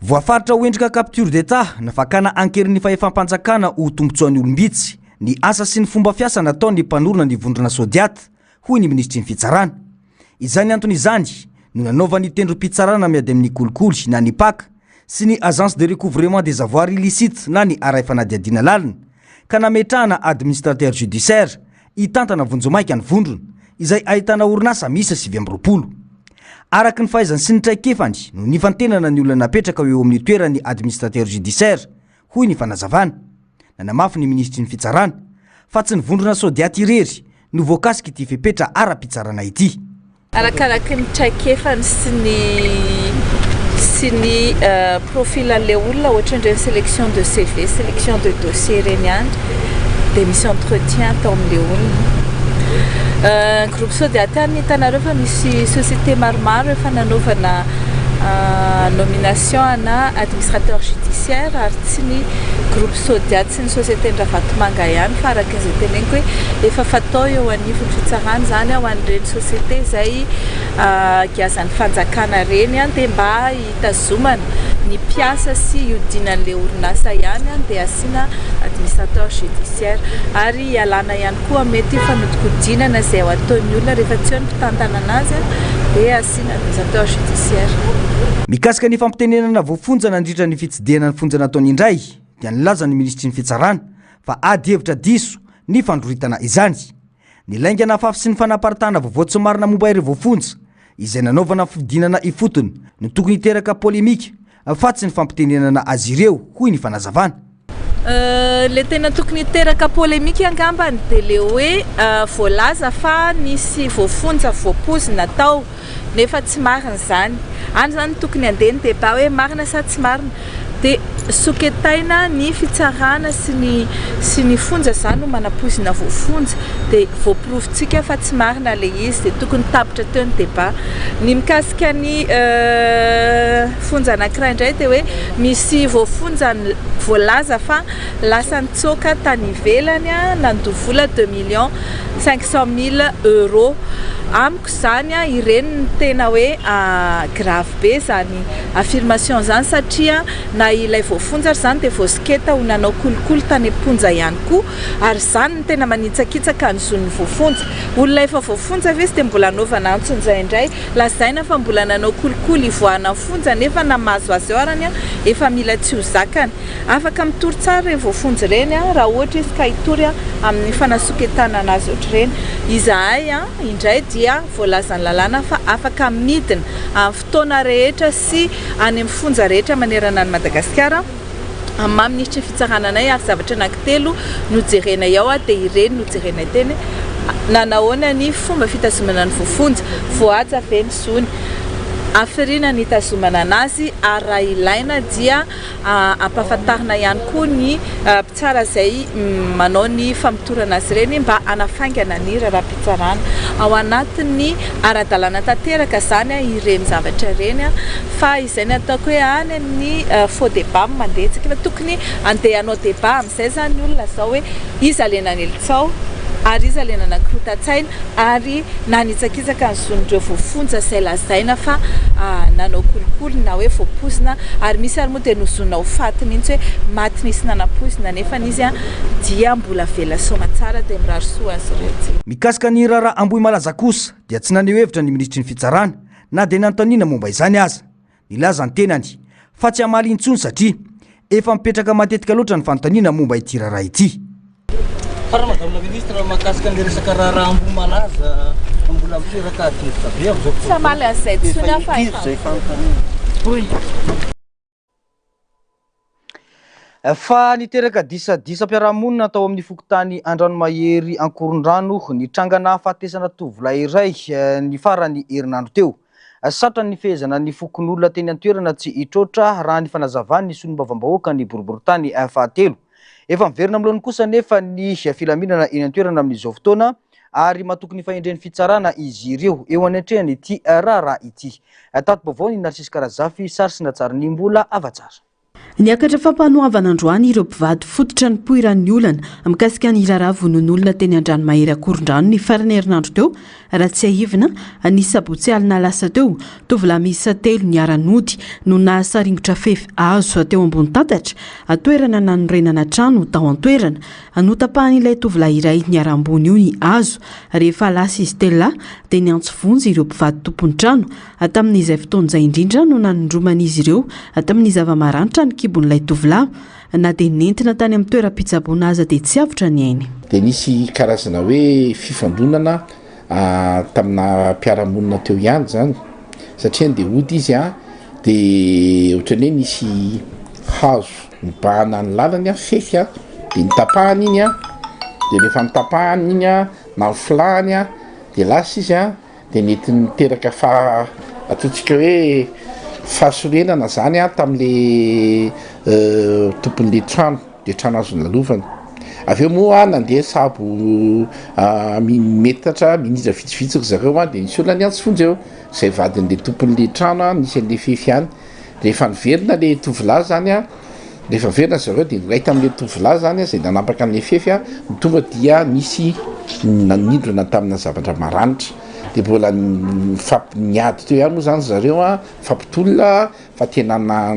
Voafaritra ho endrika capture d'Etat na fakana an-keriny fahefam-panjakana ho tombontsoan'ny olom-bitsy ny asa sy ny fomba fiasa nataon'ny mpanorina ny vondrona Sodiat, hoy ny minisitry ny Fitsarana. Izany antony izany no nanaovan'ny tendrom-pitsarana miady amin'ny kolikoly na ny Pac sy ny Agence de recouvrement des avoirs illicites na ny Arai fanadihadiana lalina ka nametrahana administrateur judiciaire hitantana vonjimaika ny vondrona, izay ahitana orinasa miisa 29. Araka ny fahaizany sy ny traikefany no nifantenana ny olona napetraka ho eo amin'ny toeran'ny administrateur judiciaire, hoy ny fanazavana. Nanamafy ny minisitry ny Fitsarana, fa tsy ny vondrona Sodiat irery no voakasik'ity fepetra ara-pitsarana ity. Arakaraky ny traikefany sy ny sy ny profil an'ilay olona ohatran'ireny sélection de CV, sélection de dossier ireny ihany dia misy entretien atao amin'ilay olona. Groupe Sodiat ihany hitanareo fa misy société maromaro efa nanaovana nomination ana administrateur judiciaire ary tsy ny groupe Sodiat sy ny société n-dRavatomanga ihany fa araka izay teneniko hoe efa fatao eo anivon'ny fitsarana izany ho an'ireny société izay giazan'ny fanjakana ireny dia mba hitazomana ny mpiasa sy hiodinan'ilay orinasa ihany dia asiana administrateur judiciaire ary hialana ihany koa mety fanodikodinana izay ao ataon'ny olona rehefa tsy eo ny mpitantana anazy dia asiana administrateur judiciaire. Mikasika ny fampitenenana voafonja nandritra ny fitsidihana ny fonja nataony indray dia nilaza ny minisitry ny fitsarana fa ady hevitra diso ny fandroritana izany. Ny lainga nafafy sy ny fanaparitahana vaovao tsy marina momba ireo voafonja izay nanaovana fidinana ifotony no tokony hiteraka polemika fa tsy ny fampitenenana azy ireo, hoy ny fanazavana. Ilay tena tokony hiteraka polemika angambany dia ilay hoe voalaza fa nisy voafonja voapoizina tao. Nefa tsy marina izany. Any izany no tokony handeha ny débat hoe marina sa tsy marina. Dia soketaina ny fitsarana sy ny sy ny fonja izany no manapoizina voafonja. Dia voaporofontsika fa tsy marina ilay izy. Dia tokony tapitra teo ny débat. Ny mikasika ny fonja anankiray indray dia hoe misy voafonja voalaza fa lasa nitsoaka tany ivelany nandoa vola deux millions cinq cent mille euros. Amiko izany ireny no tena hoe grave be izany affirmation izany satria na ilay voafonja ary izany dia voasoketa ho nanao kolikoly tany am-ponja ihany koa ary izany no tena manitsakitsaka ny zon'ny voafonja. Olona efa voafonja ve izy dia mbola anaovana antsonjay indray lazaina fa mbola nanao kolikoly hivoahana ny fonja nefa na mahazo azy eo arany efa mila tsy ho zakany. Afaka mitory tsara ireny voafonja ireny raha ohatra izy ka hitory amin'ny fanasoketana anazy ohatr'ireny. Izahay indray dia voalazan'ny lalàna fa afaka midina amin'ny fotoana rehetra sy any amin'ny fonja rehetra manerana an'i Madagasikara amin'ny maha minisitry ny fitsarana anay ary zavatra anankitelo no jerenay ao dia ireny no jerenay teny nanahoana ny fomba fitazomana ny voafonja, voahaja ve ny zony, hafiriana ny hitazomana anazy ary raha ilaina dia Ampahafantarina ihany koa ny mpitsara izay manao ny famotorana azy ireny mba hanafaingana ny raharaham-pitsarana. Ao anatin'ny ara-dalàna tanteraka izany ireny zavatra ireny fa izay ny ataoko hoe any amin'ny faux débat no mandeha tsika fa tokony handeha hanao débat amin'izay izany ny olona izao hoe iza ilay nanely tsaho ary iza ilay nanakorontan-tsaina ary nanitsakitsaka ny zon'ireo voafonja izay lazaina fa nanao kolikoly na hoe voapoizina ary misy ary moa dia nozonina ho faty mihitsy hoe maty nisy nanapoizina nefa izy dia mbola vela soamatsara dia mirary soa azy ireo tsy. Mikasika ny raharaha Ambohimalaza kosa dia tsy naneho hevitra ny minisitry ny fitsarana na dia nanontaniana momba izany aza. Nilaza ny tenany fa tsy hamaly intsony satria Efa mipetraka matetika loatra ny fanontaniana momba ity raharaha ity. Farany Madame la Ministre, mahakasika an'ilay resaka raharaha Ambohimalaza mbola miteraka adihevitra be amin'izao Tsy hamaly an'izay intsony aho fa Efa impiry izay fanontaniana. Fa niteraka disadisam-piarahamonina tao amin'ny fokontany Andranomahery Ankorondrano ny tranga nahafatesana tovolahy iray ny faran'ny herinandro teo. Sarotra ny nifehezana ny fokonolona teny an-toerana tsy hitroatra raha ny fanazavan'ny solombavambahoaka ny boriborintany fahatelo. Efa miverina amin'ny laoniny kosa anefa ny filaminana eny an-toerana amin'izao fotoana ary matoky ny fahendren'ny fitsarana izy ireo eo anatrehan'ity raharaha ity. Tati-baovao ny Narcisque Razafy, sary sy natsarin'i Mbola Havatsara. Niakatra fampanoavana androany ireo mpivady fototra nipoiran'ny olana mikasika ny raharaha vonoan'olona teny Andranomahery Akorondrano ny faran'ny herinandro teo. Raha tsiahivina, ny sabotsy alina lasa teo, tovolahy miisa telo niara-nody no nahasaringotra fefy hazo teo ambony tatatra, toerana nanorenana trano tao an-toerana. Notapahan'ilay tovolahy iray niharam-bono io ny hazo. Rehefa lasa izy telolahy dia niantso vonjy ireo mpivady tompon'ny trano. Tamin'izay fotoana izay indrindra no nanindroman'izy ireo tamin'ny zava-maranitra ny kibon'ilay tovolahy. Na dia nentina tany amin'ny toeram-pitsaboana aza dia tsy avotra ny ainy. Dia nisy karazana hoe fifandonana tamina mpiara-monina teo ihany izany satria andeha hody izy an, dia ohatran'ny hoe nisy hazo nibahana ny lalany an, fefy an, dia notapahany iny an, dia rehefa notapahany iny an, na nofilahany an, dia lasa izy an. dia mety niteraka faha ataontsika hoe fahasorenana zany an tamle tompon'le trano, le trano azo nilalovana, avy eo moa nandeha sabo metatra minitra vitsivitsy ry zareo an de nisy olona niantso vonjy eo, zay vadin'le tompon'le trano an nisy an'le fefy ihany, rehefa niverina le tovolahy zany an. Rehefa niverina zareo dia niray tamin'ilay tovolahy zany izay nanapaka an'ilay fefy no tonga dia nisy nanindrona tamina zavatra maranitra. Dia mbola nifamp- niady teo ihany moa zany zareo an, nifampitolona fa tena na-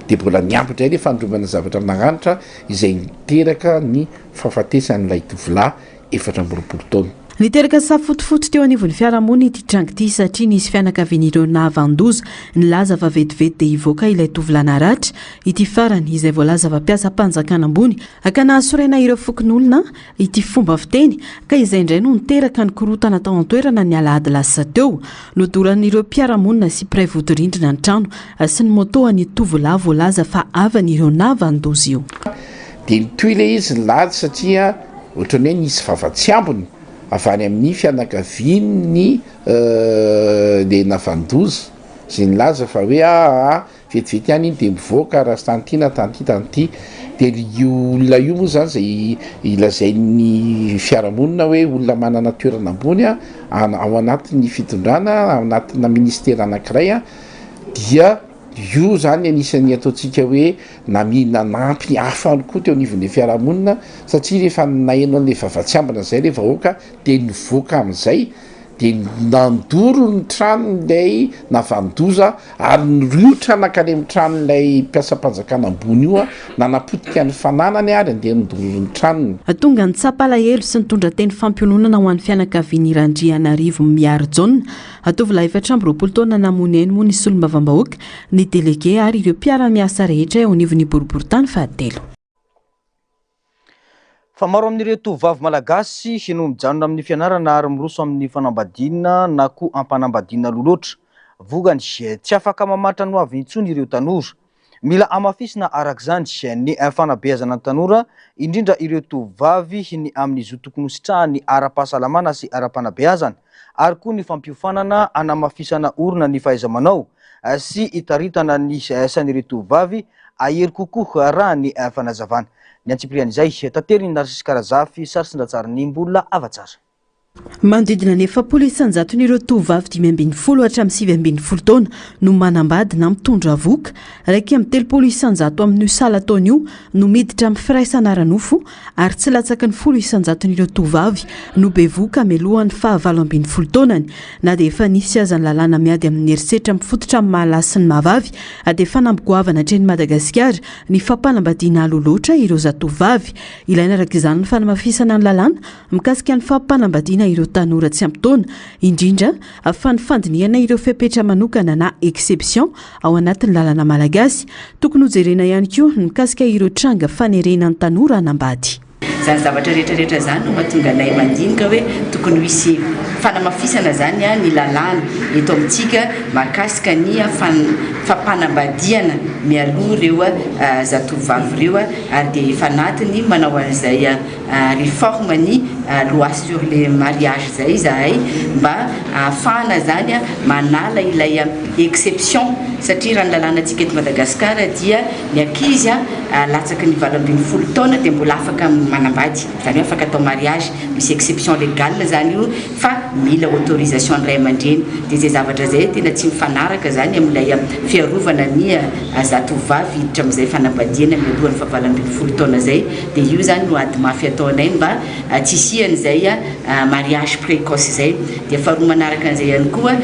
dia mbola niampy indray ilay fanindromana zavatra maranitra izay niteraka ny fahafatesan'ilay tovolahy 24 taona. Niteraka safotofoto teo anivon'ny fiarahamonina ity tranga ity satria nisy fianakavian'ireo nahavan-doza nilaza fa vetivety dia hivoaka ilay tovolahy naratra. Ity farany izay voalaza fa mpiasam-panjakana ambony ka nahasorena ireo fokonolona ity fomba fiteny ka izay indray no niteraka ny korontana tao an-toerana ny alahady lasa teo. Nodoran'ireo mpiara-monina sy mpiray vodirindrina ny trano sy ny moto an'io tovolahy voalaza fa havan'ireo nahavan-doza io. Dia nitohy ilay izy nilady satria ohatran'ny hoe nisy vava tsy ambiny avy any amin'ny fianakavian'ny le navan-doza izay nilaza fa hoe aa vetivety ihany iny dia mivoaka raha tanty na tanty tanty. Dia io olona io moa izany izay lazain'ny fiarahamonina hoe olona manana toerana ambony ao anatin'ny fitondrana, ao anatina ministera anankiray dia Io izany anisan'ny ataontsika hoe nami- nanampy hafa ihany koa teo anivon'ilay fiarahamonina satria rehefa naheno an'ilay vava tsy ambina izay ilay vahoaka dia nivoaka amin'izay dia nandoro ny tranon'ilay navanon-doza ary niriotra nankany amin'ny tranon'ilay mpiasam-panjakana ambony io nanapotika ny fananany ary andeha nandoro ny tranony. Tonga nitsapa alahelo sy nitondra teny fampiononana ho an'ny fianakavian'i Randrianarivo Miarijaona Tovolahy 24 taona namono ainy moa ny solombavambahoaka, ny delege ary ireo mpiara-miasa rehetra eo anivon'ny boriborintany fahatelo. Fa maro amin'ireo tovovavy malagasy no mijanona amin'ny fianarana ary miroso amin'ny fanambadiana na koa ampanambadiana aloha loatra. Vokany, tsy afaka mamaritra ny hoaviny intsony ireo tanora. Mila hamafisina araka izany ny fanabeazana ny tanora, indrindra ireo tovovavy ny amin'ny zo tokony ho sitrahany ara-pahasalamana sy ara-panabeazana, ary koa ny fampiofanana hanamafisana orina ny fahaiza-manao sy hitaritana ny sain'ireo tovovavy hahery kokoa raha ny fanazavana. Ny antsipirian'izay, taterin'i Narcisque Razafy, sary sy an-tsarin'i Mbola Havatsara. Manodidina ny 40 isan-jaton'ireo tovovavy 15 hatramin'ny 19 taona no manambady na mitondra vohoka. 31 isan-jato amin'io salan-taona io no miditra amin'ny firaisana ara-nofo ary tsy latsaky ny 10 isan-jaton'ireo tovovavy no bevohoka mialohan'ny faha 18 taonany. Na dia efa nisy aza ny lalàna miady amin'ny herisetra mifototra amin'ny maha lahy sy ny maha vavy dia fanamby goavana hatreny Madagasikara ny fampanambadiana aloha loatra ireo zatovovavy. Ilaina araka izany ny fanamafisana ny lalàna mikasika ny fampanambadiana. fanambadiana ireo tanora tsy ampy taona, indrindra fa ny fandinihana ireo fepetra manokana na exception ao anatin'ny lalana malagasy. Tokony hojerena ihany koa ny mikasika ireo tranga fanerena ny tanora hanambady. Izany zavatra rehetra rehetra izany no mahatonga anay mandinika hoe tokony ho hisy fanamafisana izany ny lalàna eto amintsika mahakasika ny fampanambadiana mialoha ireo zatovovavy ireo ary dia efa anatiny manao an'izay réforme ny loi sur le mariage izay izahay mba ahafahana izany manala ilay exception satria raha ny lalànantsika eto Madagasikara dia ny ankizy latsaky ny 18 taona dia mbola afaka manambady, izany hoe afaka atao mariage, misy exception légale izany io fa mila autorisation ny ray aman-dreny, dia izay zavatra izay tena tsy mifanaraka izany amin'ilay fiarovana ny zatovovavy hiditra amin'izay fanambadiana mialohan'ny faha 18 taona izay, dia io izany no ady mafy ataonay mba tsy hisian'izay mariage précoce izay. Dia faharoa manaraka an'izay ihany koa,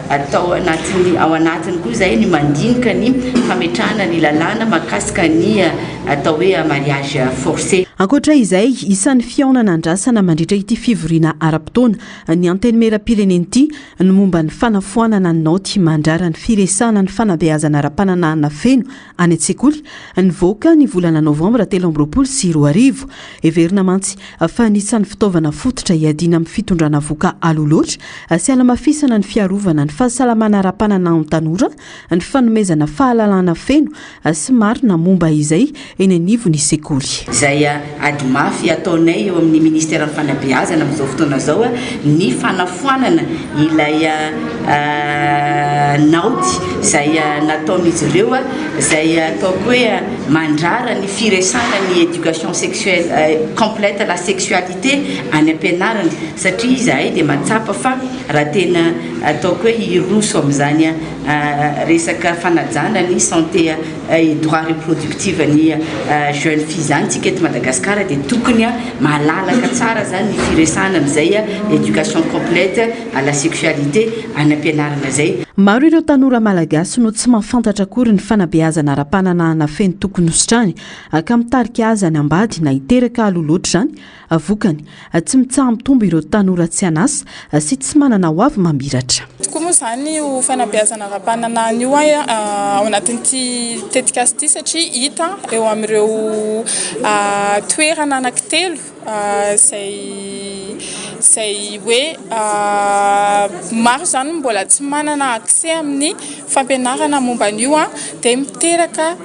atao anatin'ny, ao anatiny koa izay ny mandinika ny fametrahana ny lalàna mahakasika ny atao hoe mariage forcé. Ankoatra izay, isan'ny fihaonana andrasana mandritra ity fivoriana ara-potoana ny Antenimierampirenena ity ny momba ny fanafoanana ny naoty mandrara ny firesahana ny fanabeazana ara-pananahana feno any an-tsekoly, nivoaka ny volana novambra 2023. Heverina mantsy fa anisan'ny fitaovana fototra hiadiana amin'ny fitondrana voka aloha loatra sy hanamafisana ny fiarovana ny fahasalamana ara-pananahan'ny tanora ny fanomezana fahalalana feno sy marina momba izay eny anivon'ny sekoly. Izay ady mafy ataonay eo amin'ny ministeran'ny fanabeazana amin'izao fotoana izao ny fanafoanana ilay naoty izay nataon'izy ireo izay ataoko hoe mandrara ny firesahana ny éducation sexuelle complète la sexualité any am-pianarana satria izahay dia mahatsapa fa raha tena ataoko hoe hiroso amin'izany resaka fanajana ny santé et droit reproductive ny jeune fille izany tsika eto Madagascar dia tokony malalaka tsara zany ny firesahana amin'izay éducation complète à la sexualité any am-pianarana izay. Maro ireo tanora malagasy no tsy mahafantatra akory ny fanabeazana ara-pananahana feno tokony hositrahany ka mitarika azy hanambady na hiteraka aloha loatra izany Vokany, tsy mitsaha-mitombo ireo tanora tsy an'asa sy tsy manana hoavy mamiratra. Tokoa moa izany io fanabeazana ara-pananahana io ao anatin'ity tetikasa ity satria hita eo amin'ireo toerana anankitelo izay izay hoe maro izany no mbola tsy manana accès amin'ny fampianarana momba an'io dia miteraka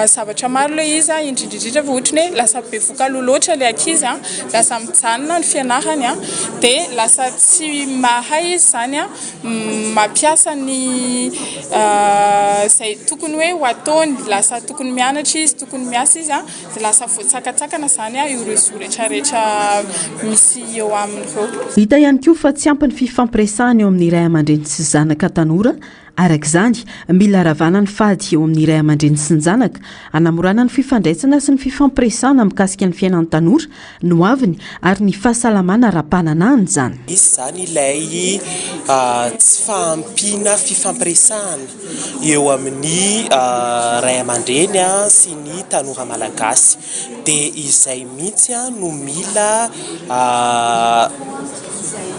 Zavatra maro ilay izy an, indrindra indrindra fa ohatry ny hoe lasa bevoka aloha loatra ilay ankizy an, lasa mijanona ny fianarany an, dia lasa tsy mahay izy izany an mampiasa ny izay tokony hoe ho ataony, lasa tokony mianatra izy, tokony miasa izy an, dia lasa voatsakatsakana izany an ireo zo rehetra rehetra misy eo aminy ireo. Hita ihany koa fa tsy ampy ny fifampiresahana eo amin'ny ray aman-dreny sy zanaka tanora Araka izany, mila ravana ny fady eo amin'ny ray aman-dreny sy ny zanaka, hanamorana ny fifandraisana sy ny fifampiresahana mikasika ny fiainan'ny tanora, ny hoaviny ary ny fahasalamana ara-pananahana izany. Misy izany ilay tsy fahampiana fifampiresahana eo amin'ny ray aman-dreny sy ny tanora malagasy. Dia izay mihitsy no mila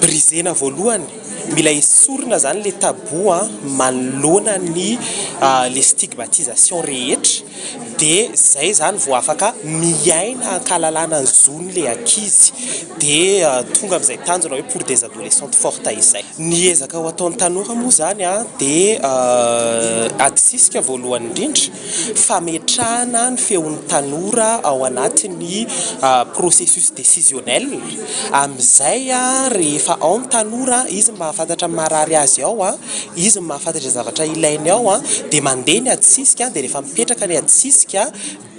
briser-na voalohany. Mila esorina zany le tabou an manoloana ny le stigmatisation rehetra de zay zany vao afaka miaina ankalalana ny zony le ankizy de tonga amizay tanjona hoe pour des adolescentes fortes izay. Ny ezaka ho ataon'ny tanora moa zany an de adisisika voalohany indrindra fametrahana ny feon'ny tanora ao anatin'ny processus décisionnel, amin'izay rehefa ao ny tanora, izy no mahafantatra ny maharary azy ao, izy no mahafantatra izay zavatra ilainy ao, dia mandeha ny adisisika, dia rehefa mipetraka ny adisisika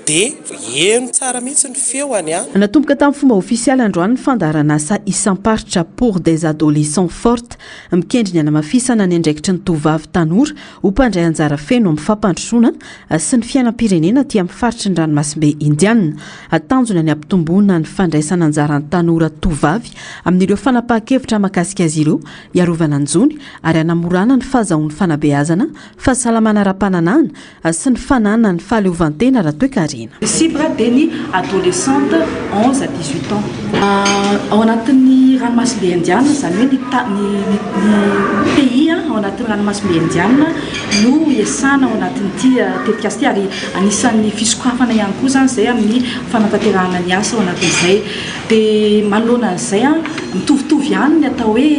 dia heno tsara mihitsy ny feony. Natomboka tamin'ny fomba ofisialy androany ny fandaharanasa isam-paritra Pour des adolescents fortes, mikendry ny hanamafisana ny andraikitry ny tovovavy tanora ho mpandray anjara feno amin'ny fampandrosoana sy ny fiainam-pirenena aty amin'ny faritry ny ranomasimbe Indiana. Tanjona ny hampitomboana ny fandraisana anjaran'ny tanora tovovavy amin'ireo fanapahan-kevitra mahakasika azy ireo, hiarovana ny zony ary hanamorana ny fahazahoany fanabeazana, fahasalamana ara-pananahana sy ny fananany fahaleovantena ara-toekarena. Ny cible dia ny adolescente 11 à 18 ans. Ao anatin'ny. ranomasimbe Indiana, izany hoe ny ny ny pays ao anatin'ny ranomasimbe Indiana no iasana ao anatin'ity tetikasa ity ary anisan'ny fisokafana ihany koa izany izay amin'ny fanatanterahana ny asa ao anatin'izay. Dia manoloana an'izay, mitovitovy ihany ny atao hoe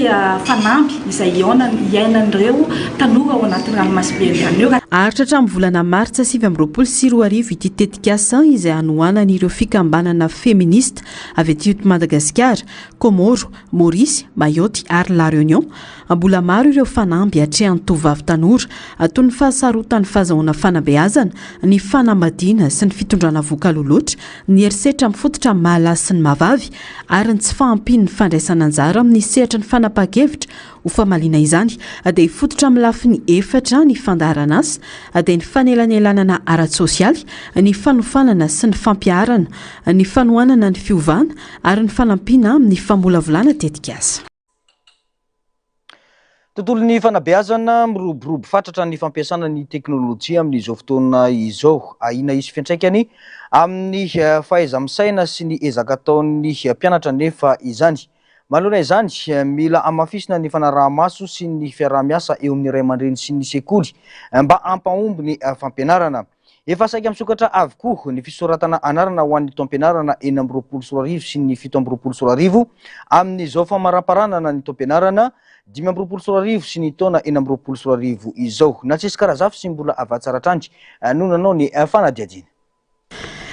fanamby izay iainan'ireo tanora ao anatin'ny ranomasimbe Indiana io. Haharitra hatramin'ny volana martsa 2029 ity tetikasa izay hanohanan'ireo fikambanana feminista avy aty Madagasikara, Kômôro, Maorisy, Mayotte ary La Réunion. Mbola maro ireo fanamby atrehan'ny tovovavy tanora, toy ny fahasarotan'ny fahazahoana fanabeazana, ny fanambadiana sy ny fitondrana vohoka aloha loatra, ny herisetra mifototra amin'ny maha lahy sy ny maha vavy, ary ny tsy fahampian'ny fandraisana anjara amin'ny sehatry ny fanapahan-kevitra. Ho famaliana izany, dia hifototra amin'ny lafiny efatra ny fandaharanasa, dia ny fanelanelanana ara-tsosialy, ny fanofanana sy ny fampiharana, ny fanohanana ny fiovana ary ny fanampiana amin'ny famolavolana tetikasa. Tontolon'ny fanabeazana, miroborobo fatratra ny fampiasana ny teknolojia amin'izao fotoana izao. Ahiana hisy fiantraikany amin'ny fahaiza-misaina sy ny ezaka ataon'ny mpianatra anefa izany. Manoloana izany, mila hamafisina ny fanaraha-maso sy ny fiaraha-miasa eo amin'ny ray aman-dreny sy ny sekoly mba hampahomby ny fampianarana. Efa saika misokatra avokoa ny fisoratana anarana ho an'ny taom-pianarana 2026 sy ny 2027 amin'izao famaramparanana ny taom-pianarana 2025 sy ny taona 2026 izao. Natsisy Karazafy sy Mbola Avatsaratrandry no nanao ny fanadihadiana.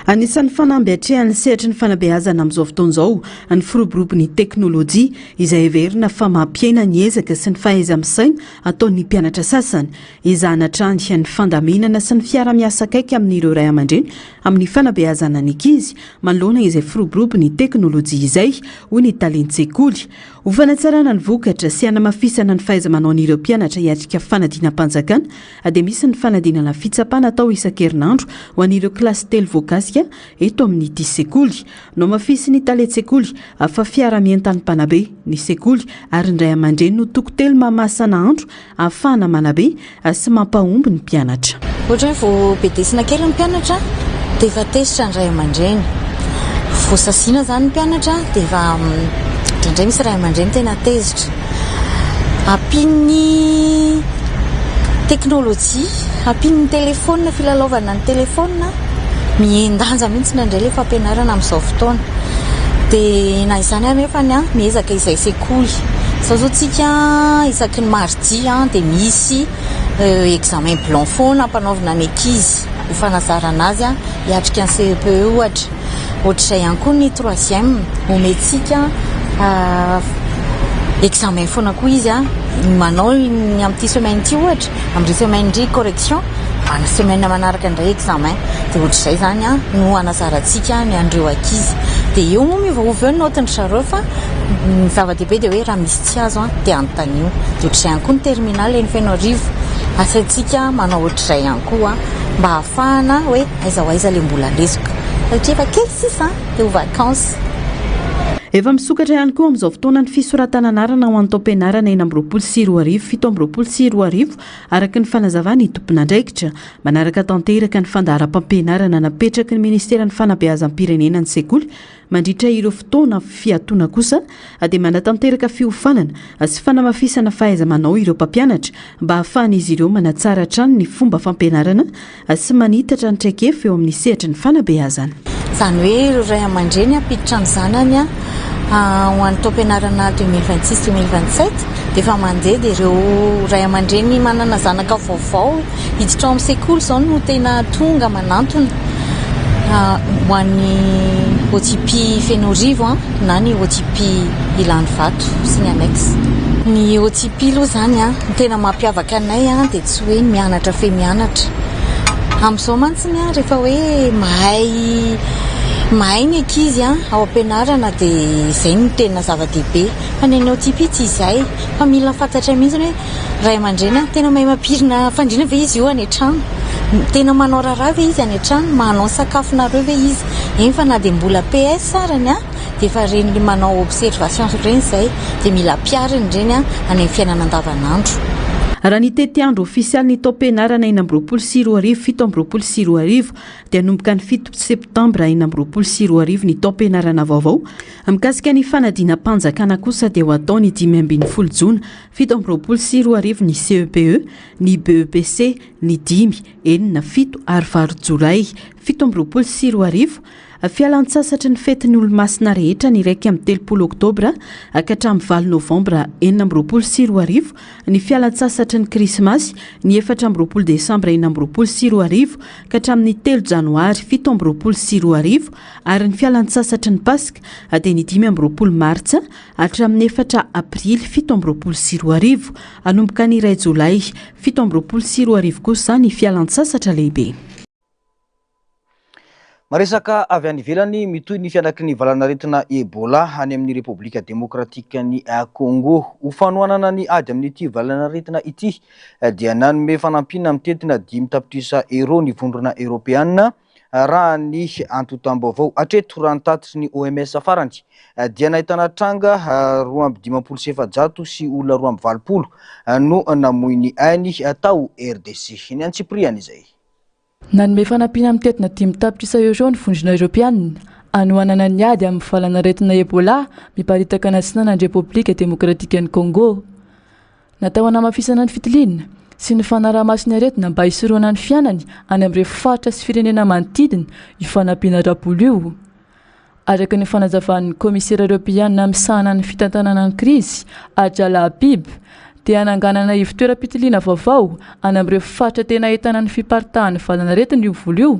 Anisan'ny fanamby atrehan'ny sehatry ny fanabeazana amin'izao fotoana izao ny firoborobon'ny teknolojia, izay heverina fa mampihena ny ezaka sy ny fahaiza-misaina ataon'ny mpianatra sasany. Ezahana hatrany ny fandaminana sy ny fiara-miasa akaiky amin'ireo ray aman-dreny amin'ny fanabeazana ny ankizy manoloana izay firoborobon'ny teknolojia izay, hoy ny talen-tsekoly. Ho fanatsarana ny vokatra sy hanamafisana ny fahaiza-manaon'ireo mpianatra hiatrika fanadinam-panjakana dia misy ny fanadinana fitsapana atao isan-kerinandro ho an'ireo kilasy telo voakasika eto amin'ity sekoly. Nohamafisin'ny talen-tsekoly fa fiara-mientan'ny mpanabe, ny sekoly ary ny ray aman-dreny no toko telo mahamasa-nahandro ahafahana manabe sy mampahomby ny mpianatra. Ohatra hoe vao bedesina kely ny mpianatra dia efa tezitra ny ray aman-dreny. Vao saziana izany ny mpianatra dia efa indraindray misy ray aman-dreny tena tezitra. Ampian'ny teknolojia, ampian'ny telefaonina, filalaovana ny telefaonina, mihen-danja mihitsy indray ilay fampianarana amin'izao fotoana. Dia na izany ary nefa miezaka izay sekoly. Izao izao tsika isaky ny mardi dia misy examen blanc foana ampanaovina ny ankizy ho fanazarana azy hiatrika ny CEPE ohatra. Ohatr'izay ihany koa ny troisième, omentsika examen foana koa izy, manao ny amin'ity semaine ity ohatra, amin'ity semaine ity correction, amin'ny semaine manaraka indray examen, dia ohatr'izay izany no anazarantsika ny an'ireo ankizy. Dia eo moa miovaova eo ny naotin-dry zareo fa ny zava-dehibe dia hoe raha misy tsy azo dia anontanio. Dia ohatr'izay ihany koa ny terminale eny Fenoarivo, asaintsika manao ohatr'izay ihany koa mba hahafahana hoe Aiza ho aiza le mbola lesoka satria efa kely sisa dia ho vacances. Efa misokatra ihany koa amin'izao fotoana ny fisoratana anarana ho an'ny taom-pianarana 2026 2027 araka ny fanazavan'ny tompon'andraikitra. Manaraka tanteraka ny fandaharam-pampianarana napetraky ny ministeran'ny fanabeazam-pirenena ny sekoly Mandritra ireo fotoana fiatoana kosa dia manatanteraka fiofanana sy fanamafisana fahaiza-manao ireo mpampianatra mba hahafahan'izy ireo manatsara hatrany ny fomba fampianarana sy manitatra ny traikefa eo amin'ny sehatry ny fanabeazana. Izany hoe ireo ray aman-dreny hampiditra ny zanany ho an'ny taom-pianarana 2026 2027 dia efa mandeha dia ireo ray aman-dreny manana zanaka vaovao Hiditra ao amin'ny sekoly izao no tena tonga manantona ho an'ny OTP Fenoarivo na ny OTP Ilanivato sy ny annexe. Ny OTP aloha izany ny tena mampiavaka anay dia tsy hoe mianatra fe mianatra. Amin'izao mantsy rehefa hoe mahay mahay ny ankizy ao am-pianarana dia izay no tena zava-dehibe. Fa ny an'ny OTP tsy izay fa mila fantatra mihitsy hoe Ray aman-dreny a, tena mahay mampirina fandriana ve izy io any an-trano? Tena manao raharaha ve izy any an-trano? Manao ny sakafonareo ve izy? Eny fa na dia mbola PS arany a, dia efa ireny manao observation ireny izay, dia mila ampiharina ireny any amin'ny fiainana andavanandro. Raha ny tetiandro ofisialin'ny taom-pianarana 2026 2027 dia hanomboka ny 7 septambra 2026 ny taom-pianarana vaovao. Mikasika ny fanadinam-panjakana kosa dia ho atao ny 15 jona 2027 ny CEPE, ny BEPC, ny 5, 6, 7 ary 8 jolay 2027. Fialantsasatry ny fetin'ny Olomasina rehetra ny 31 oktobra ka hatramin'ny 8 novambra 2026, ny fialantsasatry ny Krismasy ny 24 desambra 2026 ka hatramin'ny 3 janoary 2027 ary ny fialantsasatry ny Paska dia ny 25 martsa hatramin'ny 4 aprily 2027. Hanomboka ny 1 jolay 2027 kosa ny fialantsasatra lehibe. Maresaka avy any ivelany, mitohy ny fihanaky ny valanaretina Ebola any amin'ny Repoblika Demokratikan'i Congo. Ho fanohanana ny ady amin'ity valanaretina ity dia nanome fanampiana mitentina 5 tapitrisa euros ny Vondrona Eoropeana raha ny antontam-baovao. Hatreto raha ny tatitry ny OMS farany dia nahitana tranga 452 sy olona 82 no namoy ny ainy tao RDC. Ny antsipiriany izay. Nanome fanampiana mitentina 5 tapitrisa euros ny Vondrona Eoropeanina hanohanana ny ady amin'ny valanaretina Ebola miparitaka any atsinanan'ny Repoblika Demokratikan'i Congo. Natao hanamafisana ny fitiliana sy ny fanaraha-maso ny aretina mba hisorohana ny fianany any amin'ireo faritra sy firenena manodidina io fanampiana ara-bola io. Araka ny fanazavan'ny kaomisera eoropeanina misahana ny fitantanana ny krizy, Hadja Lahbib, dia hananganana ivon-toeram-pitiliana vaovao any amin'ireo faritra tena ahitana ny fiparitahan'ny valanaretina io vola io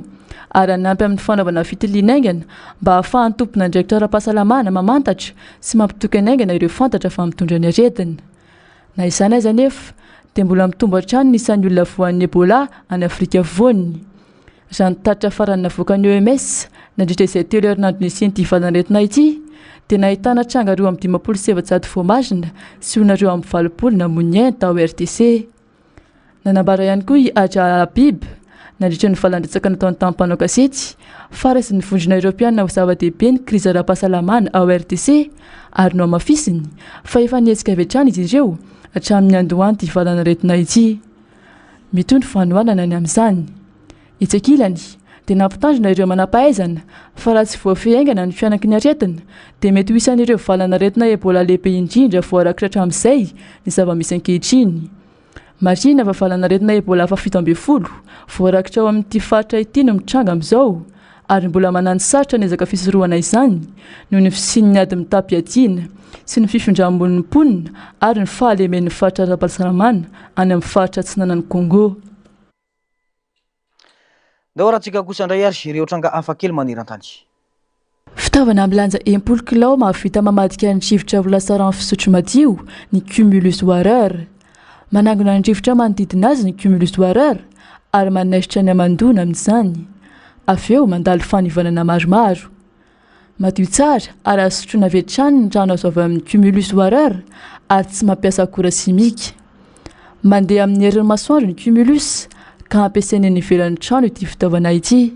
ary hanampy amin'ny fanaovana fitiliana haingana mba hahafahan'ny tompon'andraikitra ara-pahasalamana mamantatra sy mampitokana haingana ireo fantatra fa mitondra ny aretina. Na izany aza anefa, dia mbola mitombo hatrany ny isan'ny olona voan'ny Ebola any Afrika Afovoany. Raha ny tatitra farany navoakan'ny OMS nandritra izay telo herinandro nisian'ity valanaretina ity dia nahitana tranga 452 voamarina sy olona 82 namoy ny ainy tao RDC. Nanambara ihany koa i Hadja Habib nandritra ny valan-dresaka nataony tamin'ny mpanao gazety fa raisin'ny Vondrona Eoropeana ho zava-dehibe ny krizy ara-pahasalamana ao RDC ary nohamafisiny fa efa nihetsika avy hatrany izy ireo hatramin'ny niandohan'ity valanaretina ity. Mitohy ny fanohanana ny amin'izany. Etsy ankilany, dia nampitandrina ireo manampahaizana fa raha tsy voafehy haingana ny fihanaky ny aretina, dia mety ho isan'ireo valanaretina Ebola lehibe indrindra voarakitra hatramin'izay ny zava-misy ankehitriny. Marihina fa valanaretina Ebola faha-17 voarakitra ao amin'ity faritra ity no mitranga amin'izao, ary mbola manano sarotra ny ezaka fisorohana izany noho ny fisian'ny ady mitam-piadiana sy ny fifindram-monin'ny mponina ary ny fahalemen'ny faritra ara-pahasalamana any amin'ny faritra atsinanan'i Congo. Ndao arahantsika kosa indray ary ireo tranga hafa kely maneran-tany. Fitaovana milanja 60 kilao mahavita mamadika ny rivotra ho lasa rano fisotro madio ny Cumulus Warer. Manangona ny rivotra manodidina azy ny Cumulus Warer ary manaisotra ny hamandoana amin'izany. Avy eo mandalo fanivanana maromaro. Madio tsara ary azo sotroina avy hatrany ny rano azo avy amin'ny Cumulus Warer ary tsy mampiasa akora simika. Mandeha amin'ny herin'ny masoandro ny Cumulus ka ampiasaina eny ivelan'ny trano ity fitaovana ity.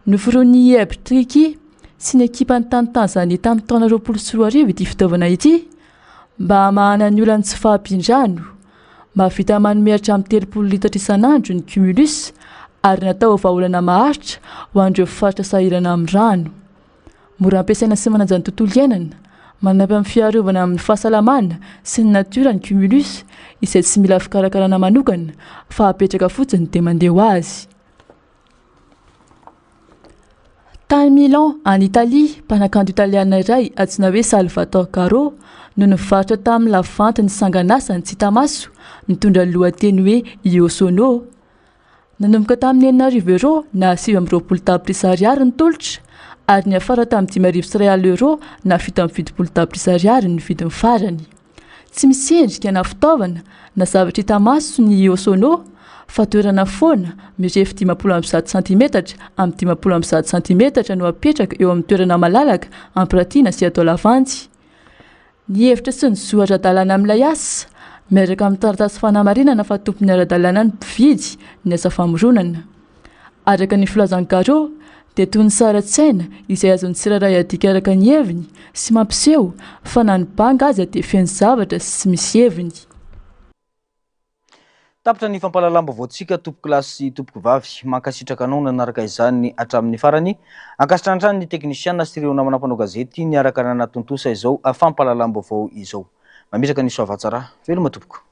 Noforonin'i Iheb Triki sy ny ekipany tany Tanzania tamin'ny taona 2020 ity fitaovana ity mba hamahana ny olan'ny tsy fahampian-drano. Mahavita manome hatramin'ny 30 litatra isan'andro ny Cumulus ary natao ho vahaolana maharitra ho an'ireo faritra sahirana amin'ny rano. Mora ampiasaina sy manaja ny tontolo iainana, manampy amin'ny fiarovana amin'ny fahasalamana sy ny natiora ny Cumulus izay tsy mila fikarakarana manokana fa apetraka fotsiny dia mandeha ho azy. Tany Milan, any Italia, mpanakanto italiana iray antsoina hoe Salvatore Garau no nivarotra tamin'ny lavanty ny sangan'asany tsy hita maso mitondra ny lohateny hoe Io Sono. Nanomboka tamin'ny 6000 euros na 29 tapitrisa ariary ny tolotra ary niafara tamin'ny 5150 euros na 77 tapitrisa ariary ny vidiny farany. Tsy misy endrika na fitaovana na zavatra hita maso ny Io Sono fa toerana foana mirefy 150 santimetatra amin'ny 150 santimetatra no apetraka eo amin'ny toerana malalaka ampiratiana sy atao lavanty. Ny hevitra sy ny zo ara-dalàna amin'ilay asa, miaraka amin'ny taratasy fanamarinana fa tompony ara-dalàna ny mpividy ny asa famoronana. Araka ny filazan'i Garot, dia toy ny sary an-tsaina izay azon'ny tsirairay adika araka ny heviny sy mampiseho fa na ny banga aza dia feno zavatra sy misy heviny. Tapitra ny fampahalalam-baovaontsika tompokolahy sy tompokovavy. Mankasitraka anao nanaraka izany hatramin'ny farany. Ankasitrahana hatrany ny teknisiana sy ireo namana mpanao gazety niaraka nanatontosa izao fampahalalam-baovao izao. Mametraka ny soavatsara. Veloma tompoko.